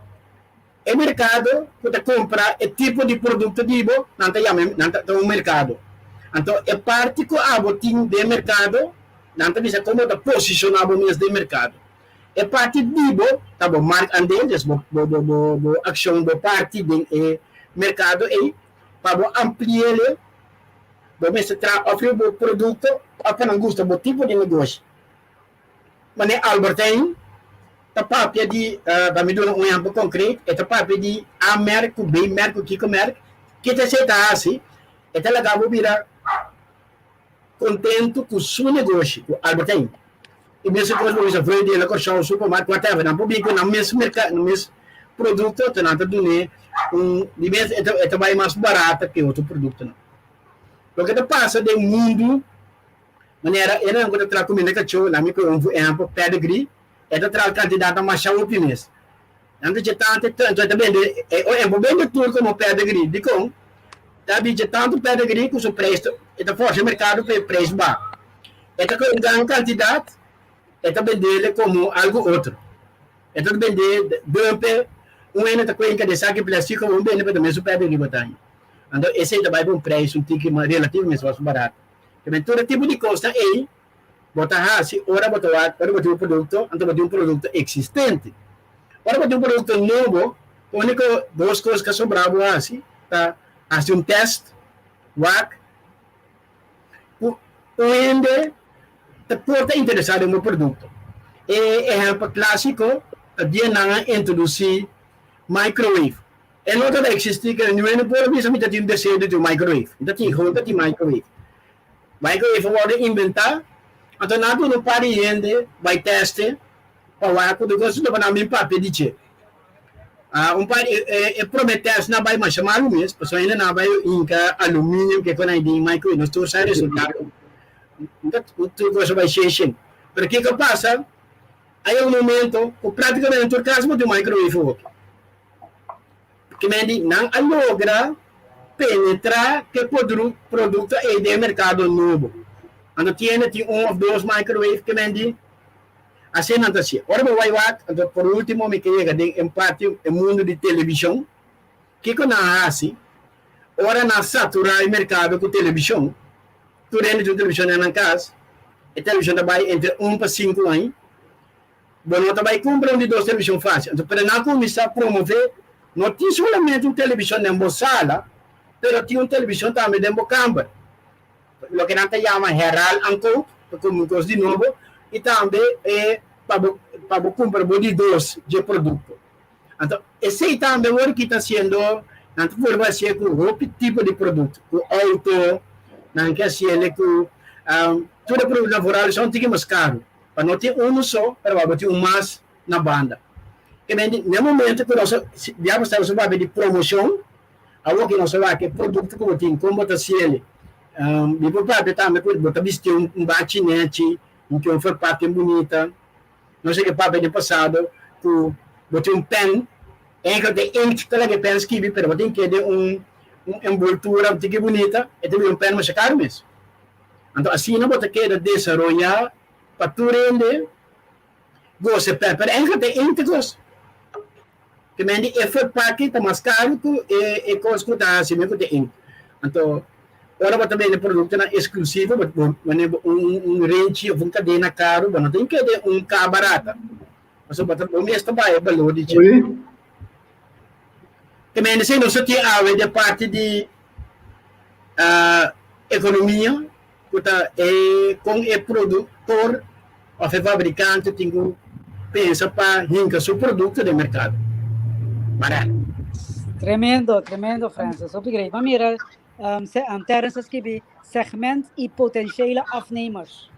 E merkado ku ta kumpra e tipo di produkto di bo, nan ta yama nan ta un merkado. Anto e parti ku abo tin den merkado, nan ta bisa komo ta posishoná bo mes den merkado. E parti di bo ta bo markandeel, des bo bo bo bo bo akshon, bo parti den e merkado ei, pa bo ampli'el bo mester traha òf riba bo produkto òf pa nan gusta bo tipo di negoshi. Manera Albert Heijn ta papia di, pa mi duna un ehempel konkret, e ta papia di A merk ku B merk ku kiko merk, ke ta esei ta hasi? E ta laga bo bira kontentu ku su negoshi, ku Albert Heijn. E mesun kos bo bisa Voordelen, Kòrsou, Supermarkt, whatever, nan por bin ku nan mes merka, nan mes produkto, te nan ta dun'é un, di mes e ta e ta bai mas barata ke otro produktonan. Loke ta pasa den mundu. Manera e nan ku ta traha kuminda kachó, laat mi kohe un ehèmpel, Pedigree, e ta traha kantidatnan masha hopi mes. Nan ta dje tantu, anto e ta bende, e por bende tur komo Pedigree. Dikon? Ta abi dje tantu Pedigree ku su preis ta, e ta forsa e merkado pa e preis baha. E ta kohe un gran kantidat, e ta bendele komo algu otro. E ta bende dumpe, un hende ta kohe un kadesaki plastik komo un bende, pero ta mesun Pedigree bo ta haña. Anto esei ta bai pa un preis un tiki mas relativamente mas barato. Te tur e tipo di kosnan ei bo ta hasi ora bo ta wak, ora bo tin un produkto, anto bo tin un produkto eksistente. Ora bo tin un produkto nobo, úniko dos kos ku a sobrá bo hasi ta hasi un tèst, wak ku un hende ta por ta interesá den bo produkto. E ehèmpel klásiko ta dia nan a introdusí microwave. E no tabata existi kende niun hende por a bisa mi ta tin deseo di tin un microwave. Mi ta tin gewoon ta tin microwave. Microwave a worde inventa, anto nan a duna un par di hende bai teste pa wak ku dikos lo nan bin papia di dje. Un par e prome test nan a bai masha malu mes, pasobra hende nan a bai hinka aluminium ke kon nan den microwave, nos tur sa e resultado. Tur kos a bai shen shen. Pero kiko a pasa? A yega un momento ku praktikamente tur kas bo tin un microwave hopi. Kimendi nan a logra penetrá ku e produkto ei den e merkado nobo. Anto tienda tin un òf dos microwave kimendi asina nan ta hasié. Ora bo bai wak, anto por último mi ke yega den e parti e mundu di televishon. Kiko nan a hasi? Ora nan saturá e merkado ku televishon, tur hende tin un televishon den nan kas, e televishon ta bai entre un pa sinku aña. Bo no ta bai kumpra un di dos televishon fásil. Anto, pero nan a kuminsá promové no tin solamente un televishon den bo sala, pero tin un televishon tambe den bo kamber. Loke nan ta yama herhaal aankoop, ta kumpra un kos di nobo, i tambe e pa bo pa bo kumpra bo di dos dje produkto. Anto, esei tambe wor ki ta hasiendo, nan ta purba hasié ku hopi tipo di produkto, ku outo, nan ke hasiele ku tur e produktonan vooral esei un tiki mas karu. Pa no tin unu so, pero pa bo tin un mas na banda. Ke men di, na e momento ku nos a, ya bo staba papia di promoshon, awor ku nos a wak e produkto ku bo tin, kon bo ta hasiel. Mi por papia tambe ku bo ta bisti un bachi nechi, un ke un verpakking bunita. Nos a ke papia den pasado ku bo tin un pen, enkel den inkt ta laga e pen skibi, pero bo tin ke den un enboltura un tiki bunita, e ta bira un pen masha karu mes. Anto asina bo ta keda desaroyá pa tur hende gosa e pèpèr. Eigenlijk ta e kos. Te men di e verpakking ta mas karu ku e kos ku ta hasi men ku ta inkt. Anto ora bo ta bende produktonan eksklusivo bo bo un renchi òf un kadena karu bo no tin keda un ka barata. Pasobra bo ta bo mes ta bai e balor di dje. Te men esei nos ta tin awe den parti di Ekonomia ku ta e kon e produktor òf e fabrikante tin ku pensa pa hinka su produkto den merkado. Marel. Tremendo, tremendo Francis. Hopi great. Ma mira, um, Terrence a skibi segment y potentiële afnemers.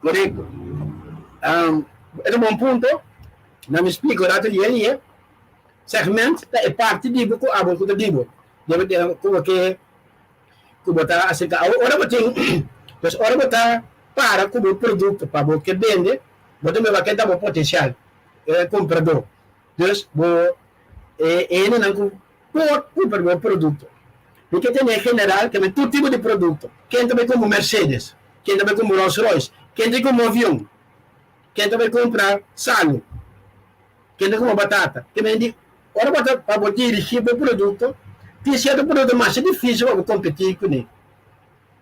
Korekto. Um, e ta un bon punto. Na mi splika rato di e. Segment ta e parti di bo ku abo ku ta di bo. Debe de como que ku bo ta aserká. Ora bo tin, pues ora bo ta para ku bo produkto pa bo ke bende, bo ta mira ken ta bo potensial kompradó. Dus bo e hendenan ku por kumpra bo produkto. Mi ke tene en general ke men tur tipo di produkto. Ken ta bai kumpra un Mercedes, ken ta bai kumpra un Rolls Royce, ken ta bai kumpra un avion, ken ta bai kumpra salu, ken ta kumpra batata. Ke men di ora bo ta pa bo dirigí bo produkto, tin sierto produkto masha difísil pa bo kompetí kuné.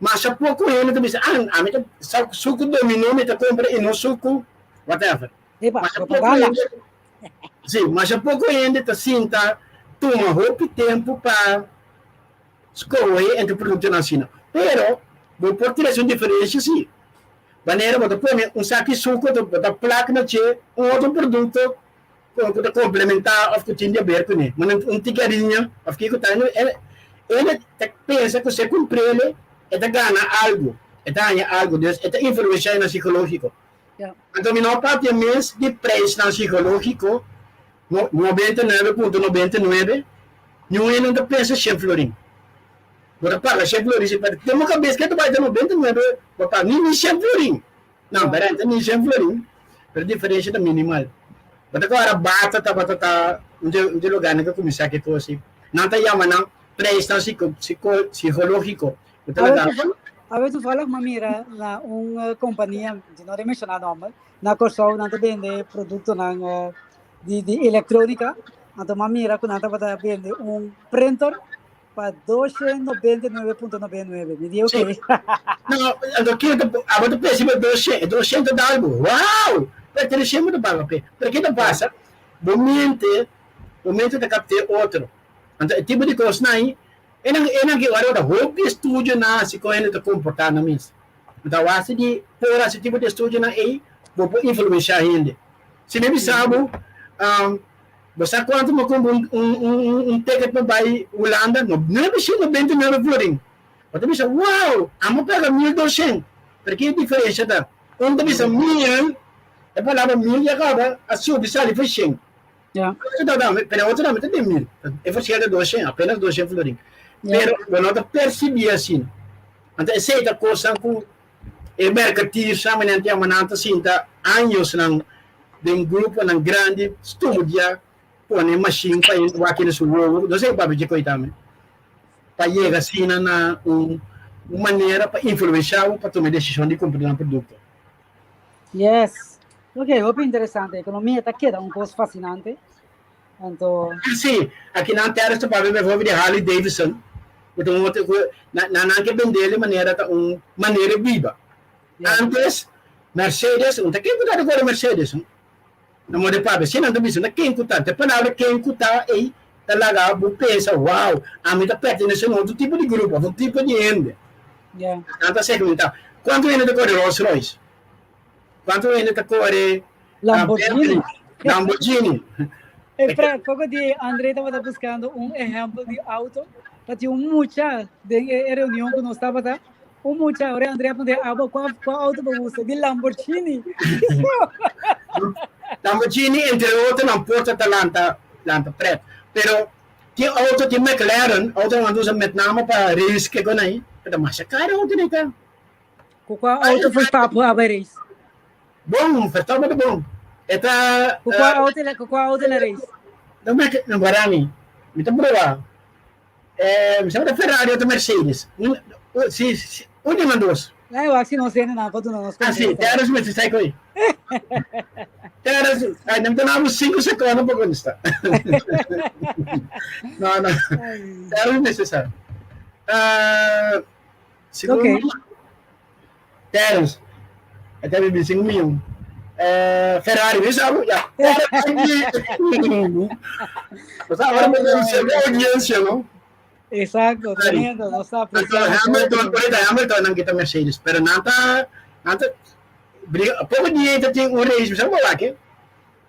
Masha poko hende ta bisa, ah, ami ta sa suku Dominó mi ta kumpra i no suku whatever. Epa, Masha poko propaganda. hende, sí, masha poko hende ta sinta tuma hopi tempu pa skohe entre produktonan asina. Pero bo por trese un diferensia sí. Manera bo ta pone un saki suku, bo ta plak na dje un otro produkto ku ta komplementá òf ku tin di aber kuné. Manera un tiki hariña òf kiko ta. E ta pensa ku si e kumpr'el e ta gana algu, e ta haña algu. Dus e ta influensiá na sikológiko. Anto mi no papia mes di preisnan sikológiko, 99.99, niun hende no ta pensa shen florin. Bo ta paga shen florin si, pero den bo kabes ke ta bai ta 99 bo paga ni shen florin. No, pero ta ni shen florin, pero diferensia ta minimal. Bo ta kora bata tabata ta un dje lugarnan ke kuminsá ke kos ei. Nan ta yama nan preisnan sikológiko. Bo ta laga. Awe toevallig m'a mira na un kompania, mi no ta menshoná nòmber, na Kòrsou nan ta bende produktonan di di elektronika, anto m'a mira ku nan tabata bende un printer pa doshen nobenta i nuebe punto nobenta i nuebe. Mi di Sí. oké. No, anto ke ta abo ta pensa riba doshen, e doshen ta da algu. Wow! Pero treshen bo ta paga p'e. Pero ke ta pasa? Bo mente, bo mente ta kapt'é otro. Anto e tipo di kosnan ei, Enan enan ki ora ta hopi estudionan hasi kon hende ta komportá nan mes. Bo ta wak di por hasi tipo di estudionan ei, bo por influensiá hende. Si mi bisa bo, bo sa kuantu bo kumpra un un un ticket pa bai Hulanda? No nuebe shen nobenta i nuebe florin. Bo ta bisa, wow, amo paga 1200. Pero ki e diferensia ta? Un ta bisa mil, e palabra mil ya kaba a subi sali for shen. Ja. Pero otro tambe ta den mil. E verschil ta 200, apenas 200 florin. Ja. Pero bo no ta percibí asina. Anto esei ta cosnan cu e mercantilsnan manera nan ta yama nan ta sinta añosnan den gruponan grandi studia, pone machine pa e wak kende su wowo. No sé papia dje coi tambe. Pa yega asina na un manera pa influencia bo pa tuma e decision di cumpra nan producto. Yes. Ok, hopi interesante. Economia ta keda un kos fascinante. Anto. Sí, aki nan tera ta papia bijvoorbeeld di Harley Davidson. Ku ta un otro ku na nan ke bendel di manera ta un manera biba. Yeah. Antes Mercedes, un ta ken ku ta recorda Mercedes? Na moda di papia, si nan ta bisa, ta ken ku ta? Ta e palabra ken ku ta ei ta laga bo pensa, wow, ami ta pertenece na otro tipo di grupo, otro tipo di hende. Yeah. Nan ta segmenta. Kuantu hende ta kore Rolls Royce? Kuantu hende ta kore Lamborghini. Bentley? Lamborghini. E Fred, poko di André tabata buscando un ehempel di auto, pa tin un mucha den e reunion ku nos tabata, un mucha, ora André a puntra, abo kua kua auto bo gusta? Di Lamborghini. Lamborghini entre otro nan porta ta lanta lanta pret. Pero tin auto tin McLaren, auto nan usa met name pa race ke kon ai, pero masha karo auto nei ta. Ku kua auto Verstappen a bai race? Bon, Verstappen ta bon. E ta Ku kua auto ku kua auto el a race? No me no guarda mi. Mi ta proba. Eh, mi sa ta Ferrari o ta Mercedes. Si, si, un di nan dos. Ai, wak si nos hende nan pa duna nos Ah, si, contesta. Terence mester sai koe. Terence, ai, nan ta damos 5 secondo pa contesta. No, no. Ai. Terence mester sa. Uh, segundo, Ok. Terence, e ta bibi 5 miljoen. Eh, Ferrari, mi sabe, ja. Ferrari. Pues ahora me debe la audiencia, ¿no? Exacto, tremendo, nos ta apreciando. Hamilton, por ahí Hamilton nan kita Mercedes, pero nan ta, nan ta, briga, poco dia ta tin un race, mi sabe wak, eh?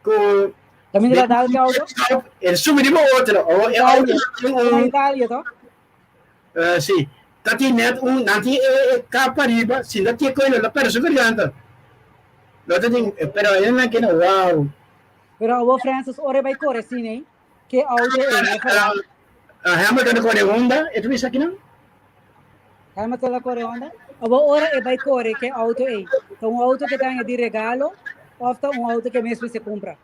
Ku También era dal que auto? El sube di otro, o el auto tin Na un Italia, to? Uh, sí. Ta tin net un, nan tin e, e kapa riba, si no tin koilo, lo perde su garganta. Lo ta tin, pero e nan kena, wow. Pero abo Francis, ora bai corre sí, nee? Ke auto e, nee, Ferrari. Hamilton a kore Honda, e ta bisa akinan? Hamilton a kore Honda? Abo ora e bai kore ke auto ei, ta un auto ke ta haña di regalo of ta un auto ke mes mester kumpra?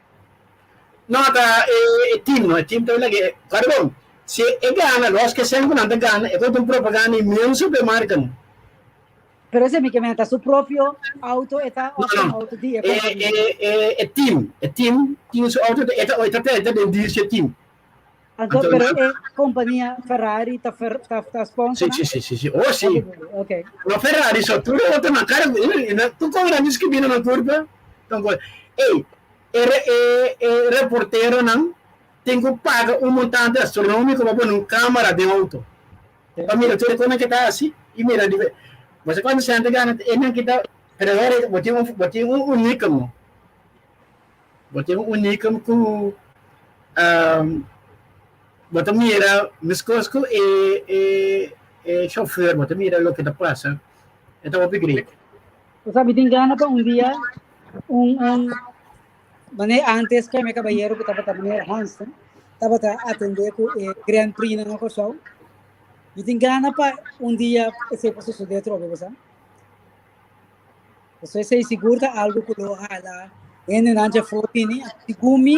No, ta e team no, e team ta lag'é. Kòrda bon, si e gana, los ke sèn ku nan ta gana, e por ta un propaganda inmenso pa e marka no. Pero esei mi ke menta, su propio auto e ta No, of un no, auto di e e, kompania? e, e, e team, e team tin su auto, e ta, e ta, e ta den dirci e team. Anto, Anto, pero nan, e kompania Ferrari ta, fer, ta, ta si, sponsor si, nan? si, si, si, oh si. Ok, ok. No Ferrari so, tur e otro nan, kara, tur kon nan skibi na nan kurpa, ey, e, e, e reporteronan tin ku paga un montante astronómiko pa pone un kámara den outo. Pa mira tur e konan ke ta hasi i mira di bo sa kuantu sèn ta gana e nan kita pero awor bo tin un bo tin un unikum bo tin un unikum ku bo ta mira meskos ku e e e shofèr bo ta mira loke ta pasa e ta hopi great. Bo sa mi tin gana pa un dia un un Manera antes ku e kabayero ku tabata meneer Hansen tabata atendé ku e Grand Prix na Kòrsou. Mi tin gana pa un dia esei por sosodé atrobe, bo sa. Pasobra esei sigur ta algu ku lo hala hendenan djafó bini. Segun mi,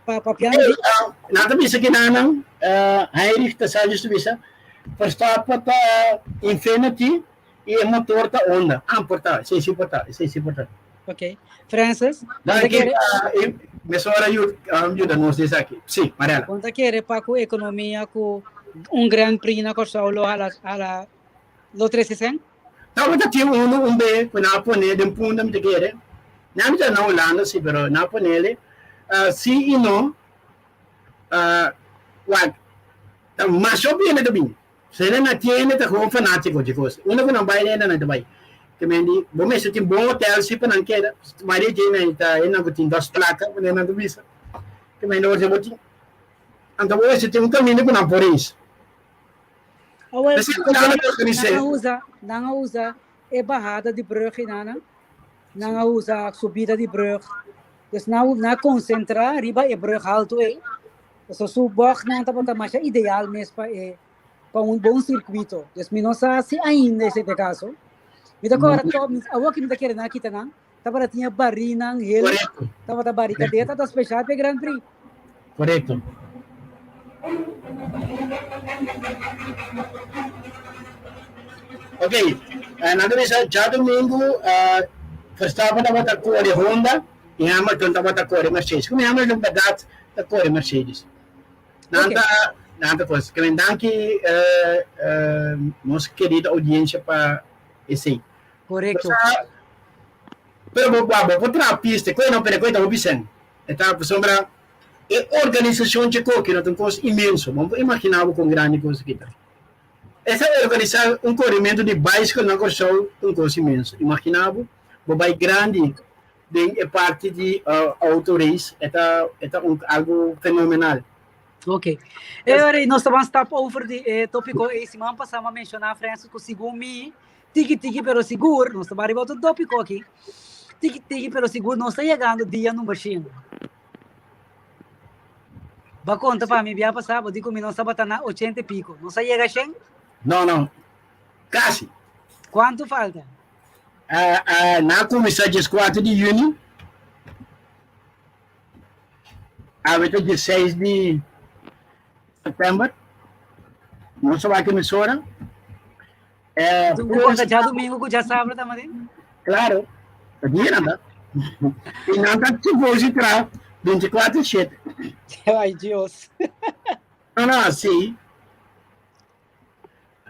pa papiando di. Nan ta bisa kinanan, Heinrich ta sa justo bisa, Verstappen ta Infiniti i e motor ta Honda. Ah, por ta, esei si por ta, esei si por ta. Ok. Francis, Danki, kere... uh, mesora yuda nos esaki. Sí, Mariela. Bo ta kere pa ku ekonomia ku un Grand Prix na Kòrsou lo hala hala lo trese sen? Tabata tin unu un be ku nan a pone den punda mi ta kere. Nan mi ta na Hulanda si, pero nan a ponele. Uh, si i no. Uh, wak, ta masha bini ta bin. Sene na tiene ta gewoon fanatico di cos. Unda cu nan bay enda nan ta bay. Te men di, bo mester tin bon hotel si pa nan keda. Maria Jane nan ta e nan cu tin dos placa, manera nan ta bisa. Te men di, bo tin, anto bo mester tin un caminda cu nan por reis. Awel, P'esei cu nan a organise. Nan a usa, nan a usa e bahada di brug inana, nan a usa subida di brug. Dus nan a concentra riba e brug halto ei. Pasobra su bògnan tabata masha ideal mes pa e pa un bon sirkuito. Dus mi no sa si ainda esei ta e kaso. Mi ta kòrda tòg, awor ku mi ta kere nan a kita nan, tabata tin e barinan hel, tabata barikadea tabata speshal pa e Grand Prix. Korekto. Ok, nan ta bisa djadumingu Verstappen tabata kore Honda i Hamilton tabata kore Mercedes. Ku Hamilton bèrdat ta kore Mercedes. Nan ta nan ta kos. Ke men danki nos kerido oudiensia pa esei. Korekto. Pero bo bo por traha pista, koe no pero koe ta hopi sèn. E ta pasobra e organisashon dje koki no ta un kos inmenso. Bo no por imaginá bo kon grandi kos aki ta. Esta organisá un korimentu di baiskel na Kòrsou ta un kos inmenso. Imaginá bo, bo bai grandi den e parti di auto race, e ta e ta un algu fenomenal. Ok. E ora nos ta ban stap over di e tópiko ei. Siman pasá mi a menshoná, Francis, ku segun mi, tiki tiki pero sigur, nos ta ban riba otro tópiko aki, tiki tiki pero sigur nos ta yegando dia number shen. Bo a konta pa mi bia pasá, bo di ku mi nos tabata na ochenta i piko. Nos a yega shen? No, no. Kasi. Kuantu falta? Na kuminsá dieskuater di yüni, awe ta diesseis di sèptèmber. Nos a wak emisora. Bo konta djadumingu ku djasabra tambe? Klaro, ta dia nan ta. I nan ta suposi traha bintikuater shete. Ai Dios. No, no, si.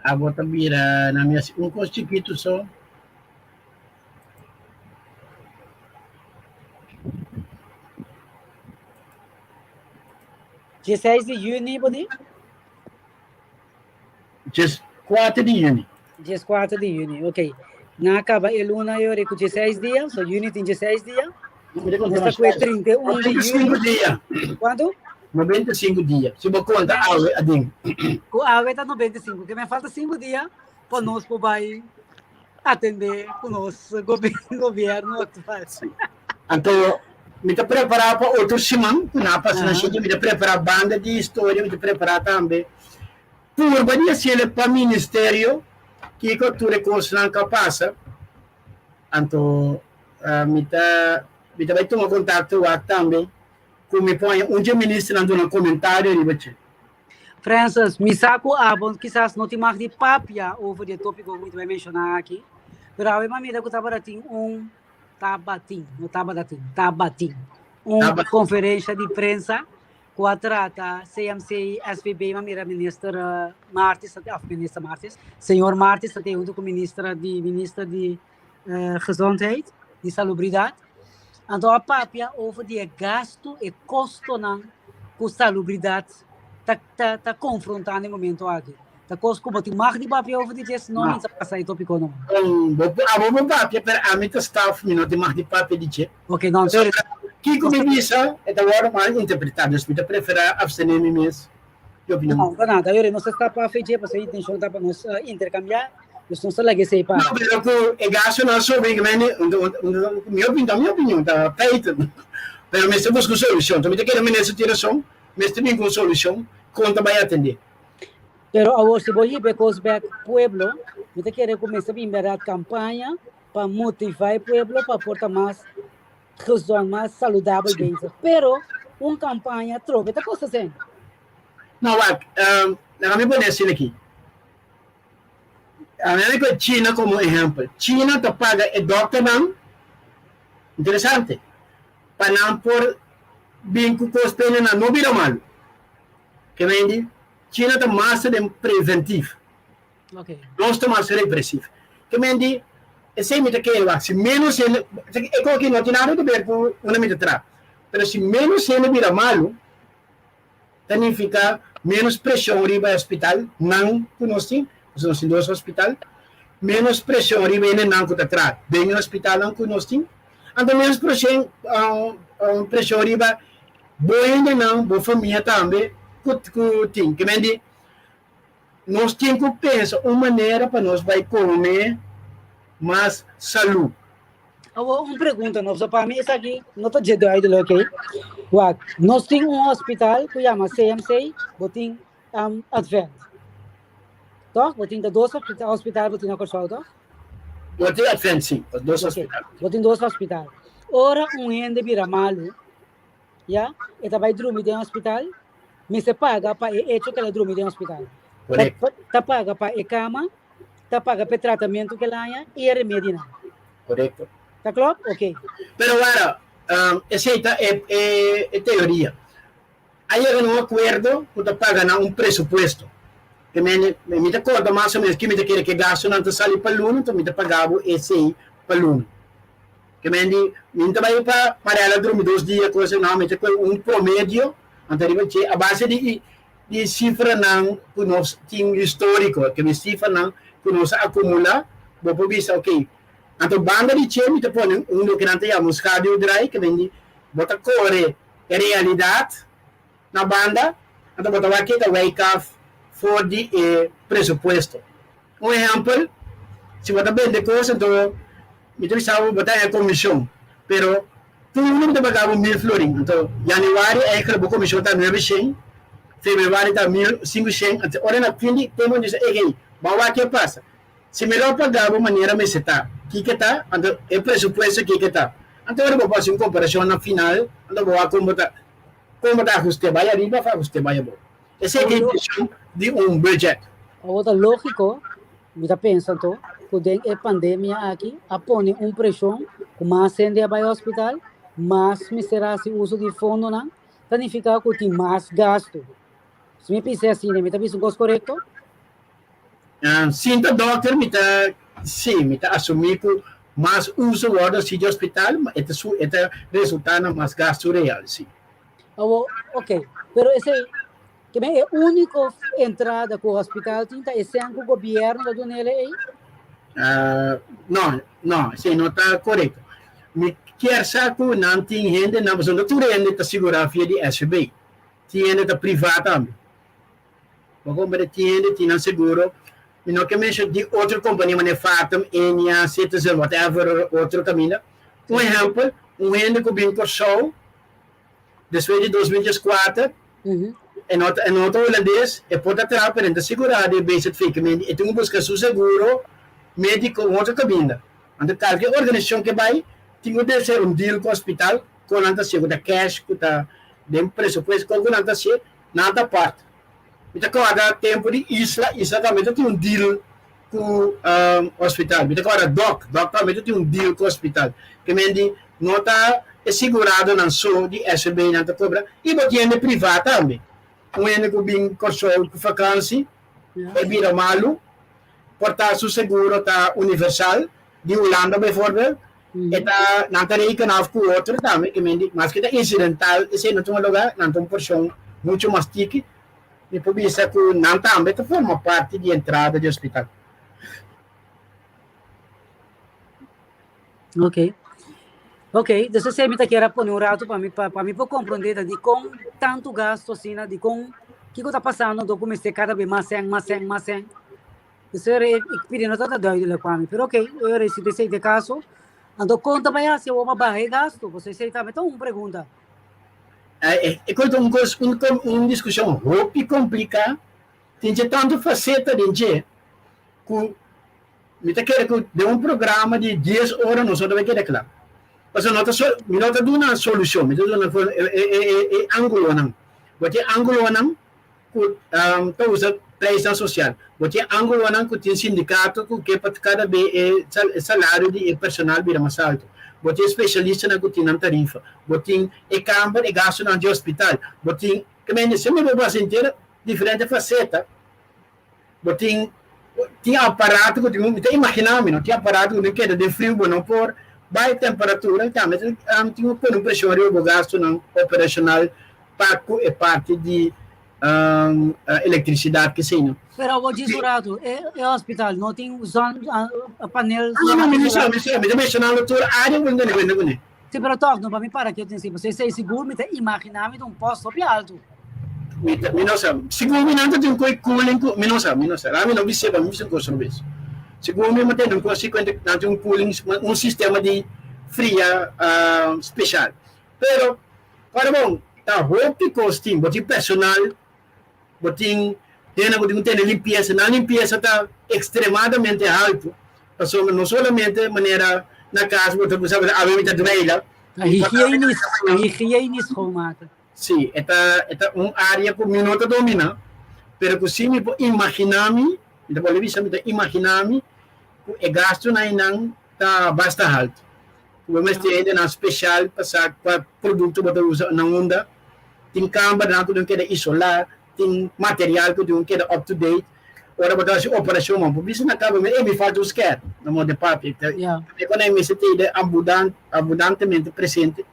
Abo ta bira na mi hasi un kos chikitu so. Dieseis di yüni bo di? Dieskuater di yüni. Dieskuater di yüni, ok. Nan a kaba e luna e ora ku dieseis dia, so yüni tin dieseis dia. Nos ta ku e 31 di yüni. 95 dia. Kuantu? 95 dia. Si bo konta awe aden. Ku awe ta 95. Ke men falta 5 dia pa nos por bai atendé ku nos gobièrnu aktual. Anto. Mi ta prepará pa otro siman ku nan a pasa na shete. Mi ta prepará banda di historia, mi ta prepará tambe purba di hasiel pa ministerio kiko tur e kosnan ku a pasa. Anto mi ta mi ta bai tuma kontakto wak tambe ku mi por haña un dje ministernan duna komentario riba dje. Francis, mi sa ku abo kisas no tin mag di papia over di e tópiko ku mi ta bai menshoná aki, pero awe mi a mira ku tabata tin un tabatin, no tabatatin, tabatin, un Tabatin. konferensha di prensa ku a trata CMC, SVB, mi a mira minister Martis, òf minister Martis, señor Martis ta tin huntu ku minister di minister di Gezondheid, di Salubridat. Anto a papia over di e gastu, e kostonan ku salubridat ta ta ta konfrontá na e momento aki. Ta kos ku bo tin mag di papia over di dje, si no mi ta pasa e topiko no. Bo abo bo papia, pero ami ta staf, mi no tin mag di papia di dje. Ok, no, anto Kiko mi bisa e ta wòrdu mal interpretá, dus mi ta preferá abstené mi mes di opinion. No, pa nada. Ayora nos ta sta papia dje, pasobra e intenshon ta pa nos interkambiá. Dus nos ta laga esei para. No, pero ku e gastunan subi, mi opinion, ta mi opinion, ta feiten. Pero mester buska un solushon. Mi ta kere minister tin rason, mester bin ku un solushon kon ta bai atendé. Pero awor si bo hiba e kos bek pueblo, mi ta kere ku mester bin bèrdat kampaña pa motivá e pueblo pa por ta mas gezond, mas saludabel bezig. Pero un kampaña trobe ta kosta sèn. No, wak, laga mi pone asina aki. Ami a China komo ehèmpel. China ta paga e dòkternan, interesante, pa nan por bin ku kos p'e nan no bira malu. Ke mende? China ta mas den preventiv. Nos ta mas represiv. Ke mende? Esei mi ta kere wak, si ménos hende, e kos aki no tin nada di ber ku unda mi ta traha, pero si ménos hende bira malu, ta nifiká ménos preshon riba e hospital nan ku nos tin, pasobra nos tin dos hospital, ménos preshon riba hendenan ku ta traha den e hospitalnan ku nos tin, anto ménos preshon preshon riba bo hendenan, bo famia tambe ku ku tin. Ke men di nos tin ku pensa un manera pa nos bai kome mas salú. Awor un pregunta no, so pa mi esaki no ta dje duidelijk, oké. Wak, nos tin un hospital ku yama CMC, bo tin um, Advent. Toch? Bo tin ta dos hospital, hospital bo tin na Kòrsou, toch? Bo tin Advent, sí, dos Oké, hospital. Bo tin dos hospital. Ora un hende bira malu, ya, e ta bai drumi den hospital, mester paga pa e hecho ku el a drumi den hospital. Correcto. Ta paga pa e kama, ta paga pa e tratamentu ku el haña i e remedinan. Correcto. Ta klopt? Ok. Pero wara, um, esei ta e, e, e teoria. A yega na un akuerdo ku ta paga na un presupuesto. Ke men, mi ta korda mas o menos ki mi ta kere ke gastunan ta sali pa luna, enton mi ta paga bo esei pa luna. Ke men di, mi no ta bai pa Marela drumi dos dia kosa, no, mi ta kohe un promedio, anto riba dje, a base di di sifranan ku nos tin históriko, ke men sifranan ku nos a akumulá, bo por bisa, ok, anto banda di dje mi ta pone un loke nan ta yama un schaduwdraai, ke men di, bo ta kore e realidat na banda, anto bo ta wak ke ta wijk af for di e presupuesto. Un ehèmpel, si bo ta bende kos anto mi ta bisa bo bo ta haña komishon, pero tur luna bo ta paga bo mil florin, anto yanüari eigentlik bo komishon ta nuebe shen, febrüari ta mil sinku shen, anto ora na fin di tempu bo bisa ey hey ban wak ke pasa, si mi lo paga bo manera mester ta, kiko ta, anto e presupuesto kiko ta, anto ora bo por hasi un komparashon na final anto bo wak kon bo ta kon bo ta ahuste bai ariba òf ahuste bai abou. Esei ta e intenshon di un budget. Awor ta lógiko, mi ta pensa anto, ku den e pandemia aki a pone un preshon ku mas hende a bai hospital, mas mester hasi uso di fondonan, ta nifiká ku tin mas gastu. Si mi bisa asina, mi ta bisa un kos korekto? Sin ta dòkter mi ta, sí, mi ta asumí ku mas uso wòrdu hasi di hospital, e ta e ta resultá na mas gastu real, sí. Awo, ok. Pero esei, ke men e úniko entrada ku hospital tin ta esen ku gobièrnu ta duna ele ei? No, no, esei no ta korekto. Mi kier sa ku nan tin hendenan, pasobra no tur hende ta sigurá via di SVB. Tin hende ta privá tambe. Bo komprende? Tin hende tin nan seguro. Mi no ke menshoná di otro kompania manera Fatum, Ennia, Citizen, whatever, otro kaminda. Un ehèmpel. Un hende ku bin Kòrsou despues di 2014 e no ta e no ta hulandes, e por ta traha pero e no ta sigurá di BZV, ke men e tin ku buska su seguro médiko un otro kaminda. Anto kalke organisashon ke bai tin ku debe un deal ku hospital kon nan ta hasié, ku ta cash, ku ta den presupuesto, kon ku nan ta hasié, nan ta apart. Mi ta kòrda tempu di Isla, Isla tambe ta tin un deal ku hospital. Mi ta kòrda Dòk, Dòk tambe ta tin un deal ku hospital. Ke men di no ta e siguradonan so di SVB nan ta kobra i bo tin hende privá tambe. Un hende ku bin Kòrsou ku fakansi e bira malu, por ta su seguro ta universal di Hulanda bijvoorbeeld, e ta nan ta reken af ku otro tambe, ke men di maske ta insidental esei no tuma lugá, nan ta un porshon muchu mas tiki. Mi por bisa ku nan tambe ta forma parti di entrada di hospital. Ok. Ok, dus esei mi ta kier a pone un rato pa mi pa, pa mi por comprende ta dikon tantu gasto asina, dikon kiko ta pasando anto ku mester kada be mas sèn, mas sèn, mas sèn. Dus ora e pidi no ta ta duidelijk pa mi, pero ok, ora si esei ta e kaso, anto kon ta bai hasi awor pa baha e gasto? Pasobra esei tambe ta un pregunta. E kos ta un kos, un un diskushon hopi kompliká, tin dje tantu faseta den dje ku mi ta kere ku den un programa di dies ora nos no ta bai keda kla. Pasobra no ta so, mi no ta duna solushon, mi ta duna e e e angulonan. Bo tin angulonan ku ta usa preisnan sosial, bo tin angulonan ku tin sindikato ku ke pa kada be e salario di e personal bira mas alto, bo tin spesialistanan ku tin nan tarifa, bo tin e kamber, e gastunan di hospital, bo tin, ke mende semper bo basa henter diferente faseta, bo tin tin aparato ku tin, mi ta imagina mi no, tin aparato ku tin keda den friu bo no por bai temperatura, tambe tin ku pone un preshon riba bo gastunan operashonal pa ku e parti di elektrisidat ke esei no. Pero awor djis un ratu, e e hospital no tin zon panel No, no, mi no sa, mi no sa, mi ta menshonando tur área ku mi tene kuenta kuné. Si, pero tòg no pa mi para ketu esei, pasobra esei sigur mi ta imaginá mi ta un pòst hopi altu. Mi ta, mi no sa. Sigur mi nan ta tin un koi cooling ku, mi no sa, mi no sa. Mi no bis'é, pa mi bisa un kos robes. Sigur mi tende un kos si kuenta nan tin un cooling, un sistema di fria speshal. Pero, ora bon, ta hopi kos tin. Bo tin personal, bo tin hende ku tin ku tene limpiesa. Nan limpiesa ta ekstremadamente haltu, pasobra no solamente manera na kas bo ta bisa awe mi ta dweila. Ta higienisch, higienisch schoonmaken. Sí, e ta e ta un área ku mi no ta dominá, pero ku sí mi por imaginá mi, mi ta bolbe bisa mi ta imaginá mi ku e gastunan einan ta basta haltu. Ku bo mester hendenan speshal pa sa kua produkto bo ta usa na unda. Tin kambernan ku tin keda isolá, tin material ku tin keda up to date. Ora bo ta hasi operashon bo por bisa na kaba mi, ey mi falta un skèr, na moda di papia. Tambe ku nan mester tene abundantemente presente,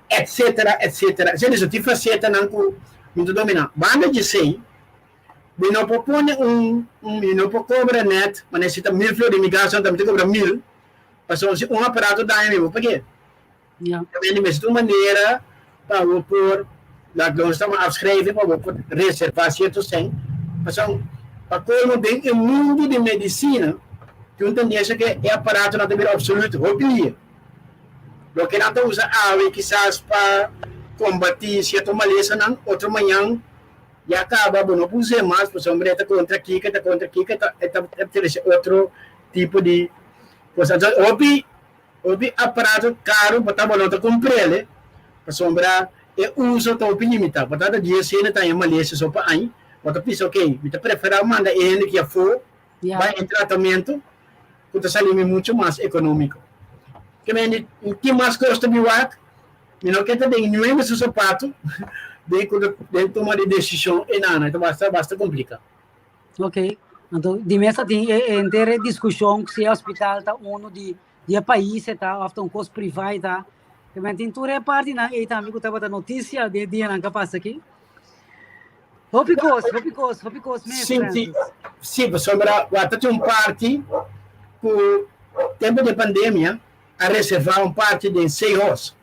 etsetera, etsetera. Esei so tin fasetanan ku mi ta dominá. Banda di esei, mi no por pone un, mi no por kobra nèt, manera si ta mil flor di mi gastunan ta mi ta kobra mil. Pasobra si un aparato daña mi bo pag'é. Tambe di mes un manera pa bo por, laat nos ta afschrijven, pa bo por reserva cierto cen. Pasobra pa colmo den e mundo di medicina tin un tendencia ke e aparatonan ta bira obsoleto hopi dia. Loke nan ta usa awe kisas pa combati cierto malesanan, otro mañan ya caba bo no por us'é mas pasobra e ta contra kiko, e ta contra kiko, e ta trece otro tipo di Pues anto hopi hopi aparato caro bo ta bo no ta comprele pasobra e uso ta hopi limita. Bo ta ta dies hende ta haña malesa so pa aña, bo ta bisa ok mi ta prefera manda e hende ki afo bai e tratamento cu ta sali mi mucho mas economico. Ke mende tin mas cos ta bi wak, mi no ke ta den nuebe su sapato den cu den toma di decision enana, ta basta basta complica. Ok, anto di mes ta tin e henter e diskushon si e hospital ta unu di di e pais e ta òf ta un kos privá e ta. Te men tin tur e partinan ei tambe ku tabata notisia den e dianan ku a pasa aki. Hopi kos, hopi kos, hopi kos mes, Sí, sí, Francis. sí, pasobra wak ta tin un parti ku tempu di e pandemia a reservá un parti den Seahorse.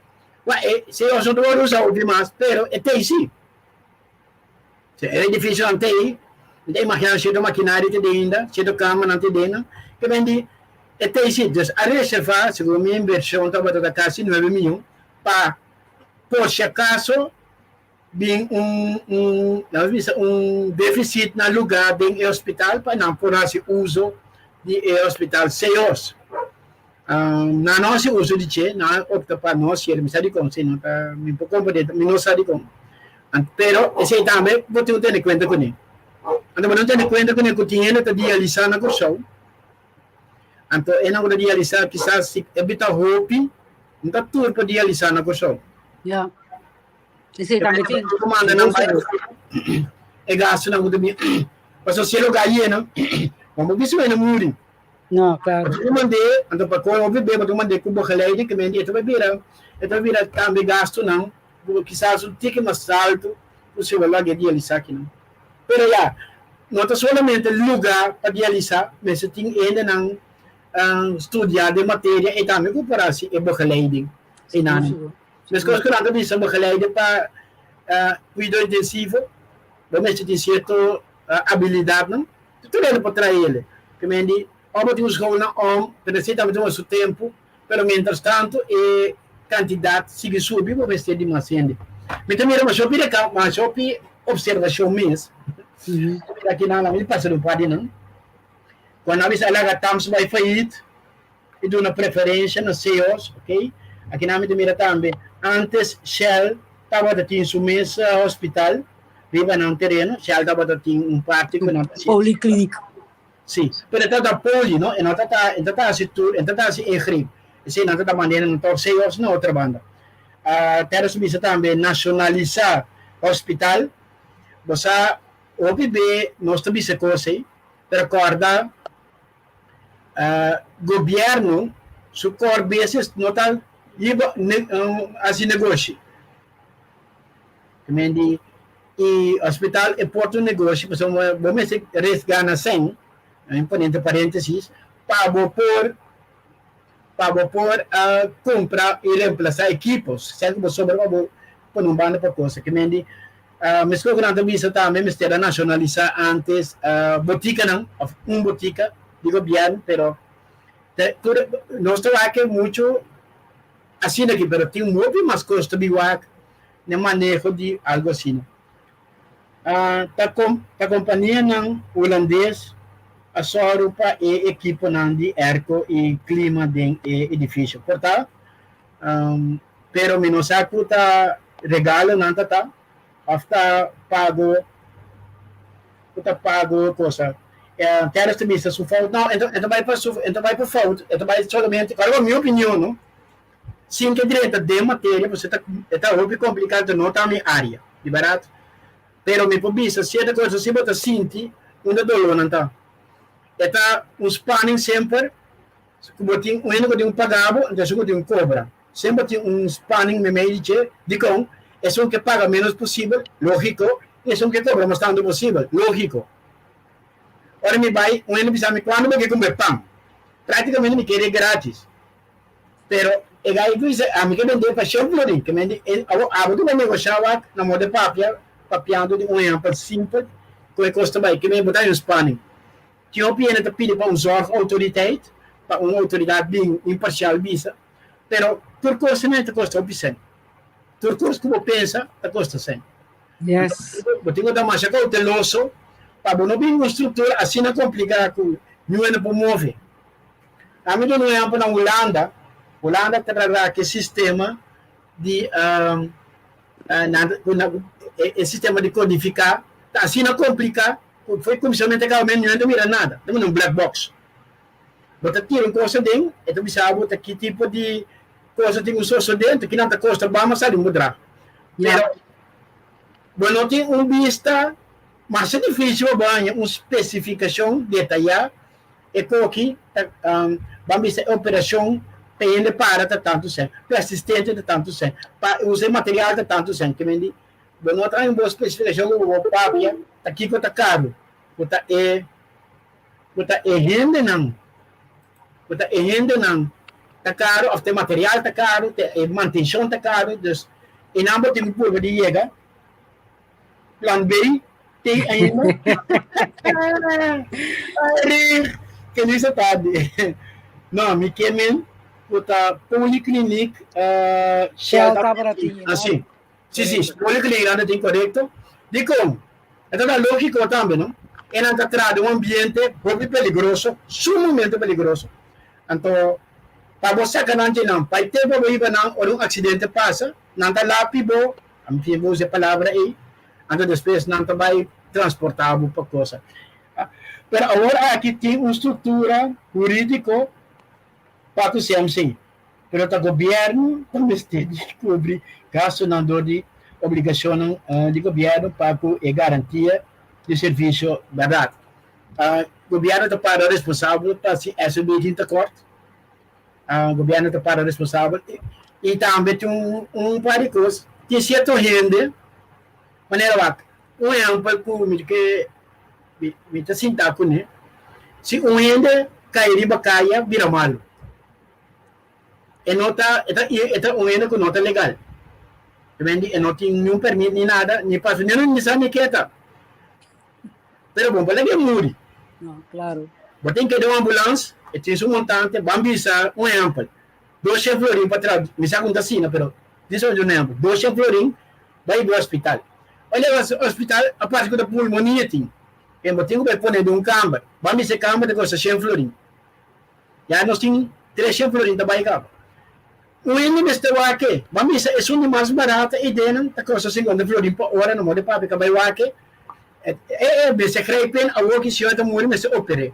Wak e Seahorse no ta wòrdu usá hopi mas, pero e t'ei sí. Si e edificionan ta ei, mi ta imaginá cierto maquinaria ta den ainda, cierto camanan ta den, ke men di. E ta isi, dus a reserva, segun mi inversion tabata ta casi nuebe miyon, pa por si acaso bin un, un, laat bisa un deficit na lugar den e hospital pa nan por haci uso di e hospital CEOS. Nan no haci uso di dje, nan a opta pa no haciel, mi sa dicon, si no ta, mi por comprende, mi no sa dicon. Pero esey tambe bo tin cu tene cuenta cune. Anto bo no tene cuenta cune cu tin hende ta dialisa na Corsou, anto e nan cu ta dialisa kisas si e bita hopi, no ta tur por dialisa na Corsou. Ja. Esey tambe tin. Ku manda nan bai e gastunan ku ta bin. Pasobra si e lugar yena, bo no bisa wena muri. No, claro. Bo mand'é, anto pa kohe hopi be, bo ta mand'é ku begeleiding, ke mende e ta bai bira, e ta bira tambe gastunan ku kisas un tiki mas altu ku si bo laga e dialisá akinan. Pero ya, no ta solamente lugar pa dialisá, mester tin hendenan studiá den materia i tambe ku por hasi e begeleiding einan. Meskos ku nan ta bisa begeleide pa kuido intensivo, bo mester tin sierto abilidatnan. Tur hende por traha el. Ke men di, ora bo tin un schoolnan om, pero esei tambe tuma su tempu, pero mientras tanto e kantidat sigui subi, bo mester di mas hende. Mi ta mira masha hopi reka, masha hopi observashon mes. Mi ta mira akinan, laga mi pasa un par di nan. Cuando nan bisa a laga Tams bai failliet, i duna preferencia na CEO's, ok. Akinan mi ta mira tambe, antes Shell tabata tin su mes hospital riba nan tereno, Shell tabata tin un parti cu nan ta haci. Polyclinic. Si, pero e tabata poli, no, e no tabata, e tabata haci tur, e tabata haci ingreep, esey nan tabata manera nan tok CEO's na otro banda. Terence bisa tambe nacionalisa hospital, bo sa hopi be nos ta bisa cos ey, pero corda Gobierno su core business no ta hiba haci negoshi. Di y hospital e por ta un negoshi pasobra bo mester risk gana cen, mi pone entre parentesis, pa bo por pa bo por cumpra y reemplaza equipos, cen cu bo sobra pa bo pone un banda pa cosa. Meskos ku nan ta bisa tambe mester a nashonalisá ántes botikanan òf un botika di gobièrnu pero tur nos ta wak muchu asina aki pero tin hopi mas kos ta bin wak den maneho di algu asina. Ta ta kompanianan hulandes a sòru pa e ekiponan di airco i klima den e edifisio. Por ta Pero mi no sa ku ta regalo nan ta ta òf ta pago ku ta pago cosa. Terence ta bisa su fout no e ta bai pa su e ta bai pa fout e ta bai solamente kòrda bo mi opinion no sin ke drenta den materia pasobra e ta hopi kompliká enton no ta mi área di bèrat pero mi por bisa sierto cosa si bo ta sinti unda dolónan ta e ta un spanning semper. Ku bo tin un hende ku tin ku paga bo, anto esun ku tin ku kobra. Semper tin un spanning meimei di dje. Dikon? Esun ke paga ménos posibel, lógiko, i esun ke kobra mas tantu posibel, lógiko. Ora mi bai, un hende bisa mi, Kuando bo ke kumpra e pan? Práktikamente mi kere grátis. Pero e gai ku bisa, Ami ke bend'é pa shen florin. Ke men di, Abo, abo ta bai negoshá wak na moda papia, papiando di un ehèmpel simpel ku e kos ta bai. Ke men bo ta haña un spanning. Tin hopi hende ta pidi pa un zorgautoriteit, pa un outoridat bin imparsial bisa, pero tur kos nan ta kosta hopi sèn. Tur kos ku bo pensa ta kosta sèn. Yes. Bo tin ku ta masha kouteloso pa bo no bin un struktura asina kompliká ku niun hende por move. Ami duna un ehèmpel na Hulanda, Hulanda ta trata ku e sistema di e sistema di kodifiká ta asina kompliká ku for kuminsamentu te kaba mi no ta mira nada, ta manda un black box. Bo ta tira un kos aden, e ta bisa bo ta ki tipo di kos tin ku sosodé, anto kinan ta kosta bam a sali un bedrag. Pero bo no tin un bista, masha difísil pa bo haña un spesifikashon detayá E koki ta ban bisa e operashon pa e hende para ta tantu sèn, pa e asistente ta tantu sèn, pa usa e material ta tantu sèn. Ke men di bo no ta haña un bon spesifikashon ku bo papia ta kiko ta karu, ku ta e ku ta e hendenan ku ta e hendenan ta karu òf ta e material ta karu, ta e mantenshon ta karu. Dus einan bo tin ku purba di yega. Plan B tin ainda. Rick, feliz tarde. No, mi ke men ku ta polikliniek Shell tabata tin. Ah, si. Si, si, polikliniek nan tin korekto. Dikon? E ta lógiko tambe, no? E nan ta traha den un ambiente hopi peligroso, sumamente peligroso. Anto, pa bo saka nan dje nan, pa e tempu bo hiba nan ora un aksidente pasa, nan ta lapi bo, ami tin usa e palabra ei, anto despues nan ta bai transportá bo pa kosa. Pero awor aki tin un struktura hurídiko pa ku CMC, pero ta gobièrnu ta mester di kubri gastunan dor di obligashonnan di gobièrnu pa ku e garantia di servisio bèrdat. Gobièrnu ta para responsabel pa si SOB tin tekort, gobièrnu ta para responsabel i tambe tin un par di kos, tin sierto hende manera wak un ehèmpel ku mi ke Mi ta sinta kuné, si un hende kai riba kaya bira malu, e no ta, e ta, e ta un hende ku no ta legal. Te mende e no tin niun permit ni nada, ni paso, ni no sa ni ke ta. Pero bon pa lag'é muri. No, klaro. Bo tin ke den un ambulans, e tin su montante, ban bisa un ehèmpel, doshen florin pa tra, mi sa ku no ta asina, pero disa un ehèmpel, doshen florin bai bo hospital. Ora e bai hospital, aparte ku ta pulmonia tin, e bo tin ku bai pone den un kamber. Ban bisa e kamber ta kosta shen florin. Ya nos tin treshen florin ta bai kaba. Un hende mester wak e. Ban bisa esun di mas barata ei den ta kosta sinkuenta florin pa ora, no morde papia ka bai wak e. E e mester grijpen awor ki señora ta muri mester oper'é.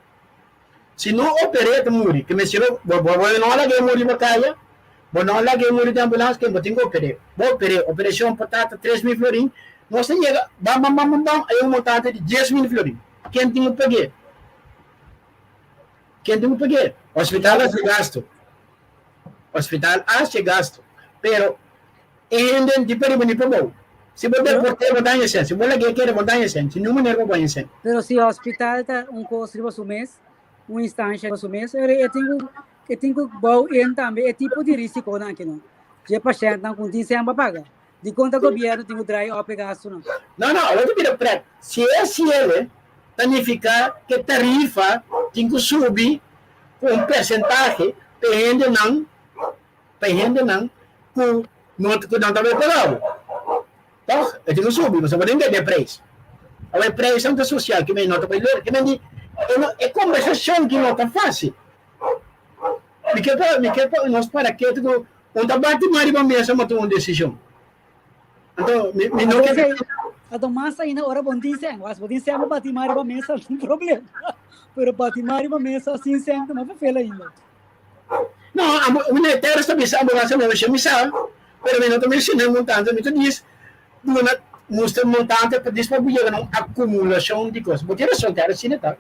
Si no oper'é ta muri. Ke mester bo bo no lag'é muri bo kaya, bo no lag'é muri den ambulans ke bo tin ku oper'é. Bo oper'é, operashon por ta ta 3000 florin, nos ta yega bam bam bam bam bam ai un montante di 10,000 florin. Ken tin ku pag'é? Ken tin ku pag'é? Hospital hasi gasto. Hospital hasi gasto. Pero e hende di pa riba ni pa bou. Si bo deport'é bo daña sen, si bo lag'é keda bo daña sen, si niun manera bo baña sen. Pero si hospital ta un kos riba su mes, un instansha riba su mes, ora e tin ku e tin ku bou in tambe e tipo di risikonan aki no. Dje pashèntnan ku tin sen pa paga. Dikon ta gobièrnu tin ku drai òp e gastunan? No, no, awor ta bira prèt. Si e hasiel ta nifiká ku e tarifa tin ku subi ku un persentahe pa e hendenan pa e hendenan ku no ku nan ta bai paga bo. Tòg? E tin ku subi, pasobra bo tin bebe e preis. Awor e preisnan ta sosial, ke men no ta bai lor, ke men di e no e kombersashon ki no ta fásil. Mi ke pa mi ke pa nos para ketu ku un ta bati man riba mesa ma tuma un desishon. Anto mi mi no ke Anto mas ainda ora bo tin sèn, as bo tin sèn bo bati man riba mesa no tin problema. Pero bati man riba mesa sin sèn ta mas fefel ainda. No, amo, mi Terence ta bisa ambulance no mi sa, pero mi no ta menciona e montante, mi ta dis duna mustra montante pa dis pa bo yega na un acumulacion di cos. Bo tin razon Terence, asina ta,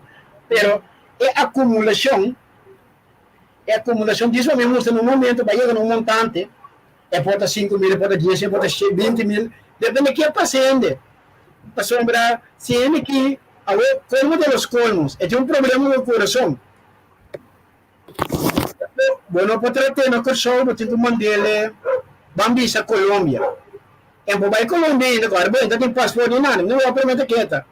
pero e acumulacion, e acumulacion dis pa mi mustra na un momento bo a yega na un montante, e por ta 5000, e por ta 10,000, e por ta 20,000, depende ke pasa hende. Pasobra si hende ki awe colmo de los colmos, e tin un problema ku corazon. Bo no por trat'é na Kòrsou, bo tin ku mand'é ban bisa Colombia. En bo bai Colombia ainda, ku ora bo entra tin pasport ni nada, mi no wou promete keta.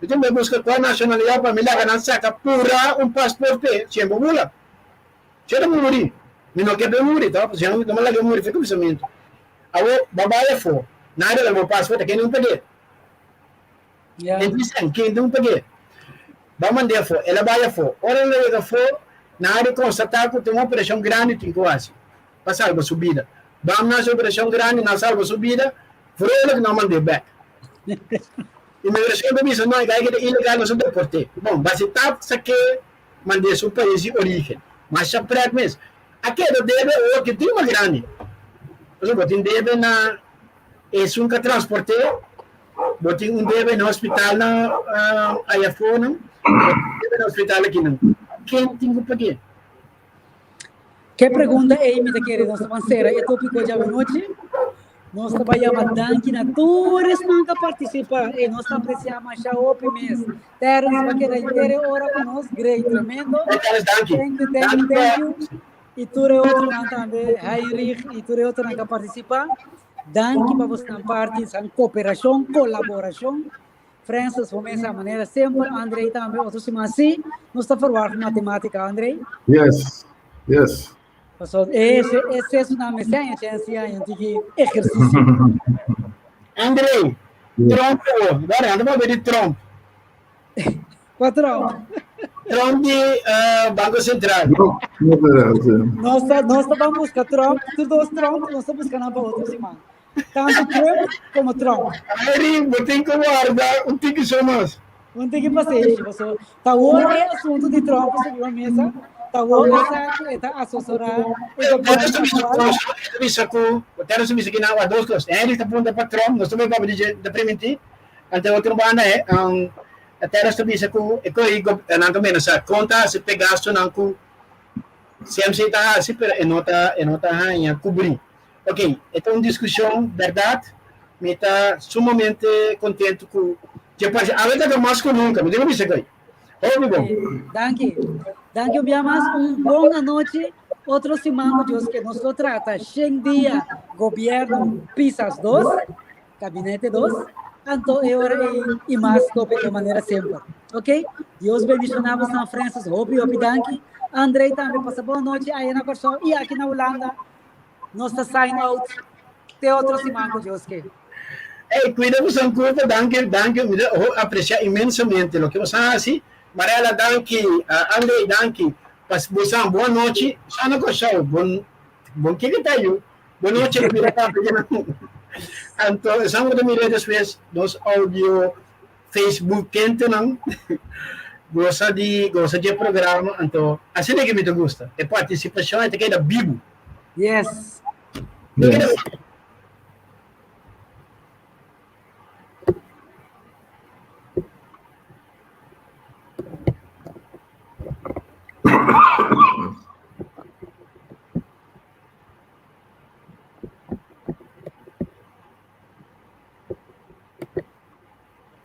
Mi tin bai buska kua nashonalidat pa mi laga nan saka purá un pasport p'e, si en bo bula. Si e ta muri, mi no ke p'e muri tò, pasobra mi no lag'é muri for kuminsamentu. Awor, bo bai afó, nan a regla bo pasport, ken un pag'é? En dicen, ken tin un pag'é? Bo mand'é afó. El a bai afó. Ora el a yega afó, nan a di konstatá ku tin un operashon grandi tin ku hasi pa salba su bida. Bam nan hasi operashon grandi, nan salba su bida, vrolijk nan mand'é bèk. Imigrashon ta bisa, no, e guy ki ta ilegal, nos a deport'é. Bon, basi tap sak'é mand'é su pais di orígen. Masha prèt mes. A keda debe awor ki tin mas grandi. Pasobra bo tin debe na esun ku a transport'é. Bo tin un debe na hospital na ayafó nan, bo tin debe na hospital aki nan. Ken tin ku pag'é? Ke pregunta ei mi ta kere nos ta ban sera e tópiko djawe nochi. Nos ta bai yama danki na tur esnan ku a partisipá. E nos ta apresiá masha hopi mes. Terence bo a keda henter e ora ku nos. Great, tremendo. Terence, danki. Thank you, thank you, thank you. I tur e otronan tambe, Heinrich i tur e otronan ku a partisipá. Danki pa bosnan parti san koperashon, kolaborashon. Francis bo mesa manera semper, Andrei tambe otro siman. Sí, nos ta verwagt matematika, Andrei. Yes. Yes. Paso ese ese es una mesa aña chance aña tiki ejercicio. André, Trump, dale, anda pa di Trump. Kwa Trump? Trump di Banco Central. No, no federal, sí. Nos ta, nos ta ban busca Trump, tur dos Trump, nos ta busca nan pa otro siman. Tanto Trump como Trump. Ari, bo tin ku warda un tiki so mas. Un tiki pasenshi, paso ta wor e asunto di Trump a subi mesa, ta wor esaki e ta asesorá e gobierno actual. Ta bisa ku, Tera ta bisa ki nan dos kos. Henry ta punta pa Trump, nos ta bai papia di dje, ta primintí. Ante otro banda e, Tera ta bisa ku e koi nan ta menasá kon ta hasi p'e gastunan ku CMC ta hasi, pero e no ta e no ta haña kubrí. Ok, e ta un diskushon bèrdat. Mi ta sumamente kontentu ku dje parse. Awe ta mas ku nunka, mi tin ku bisa koi. Hopi bon. Danki. Danki un bia mas. Un bon anochi. Otro siman ku Dios ke nos lo trata shen dia gobièrnu Pisas dos, Gabinete dos. Anto e ora ei i mas tópiko manera semper. Ok? Dios bendishoná bo San Francis. Hopi hopi danki. Andrei tambe pasa bon anochi aya na Kòrsou i aki na Hulanda. Nos ta sign out. Te otro siman ku Dios ke. Hey, cuida bo san curpa, danki, danki, mi ta aprecia inmensamente loke bo san haci. Marella, danki, Andrei, danki. Pas bo san bon nochi, san na Kòrsou, bon, bon kiko ta yu? Bon nochi, lo mira papia di nan. Anto, esan bo ta mira despues nos audio Facebook kentenan gosa di gosa di e programa, anto asina ke mi ta gusta, e partisipashon e ta keda bibu. Yes. Ta keda Yes. bibu.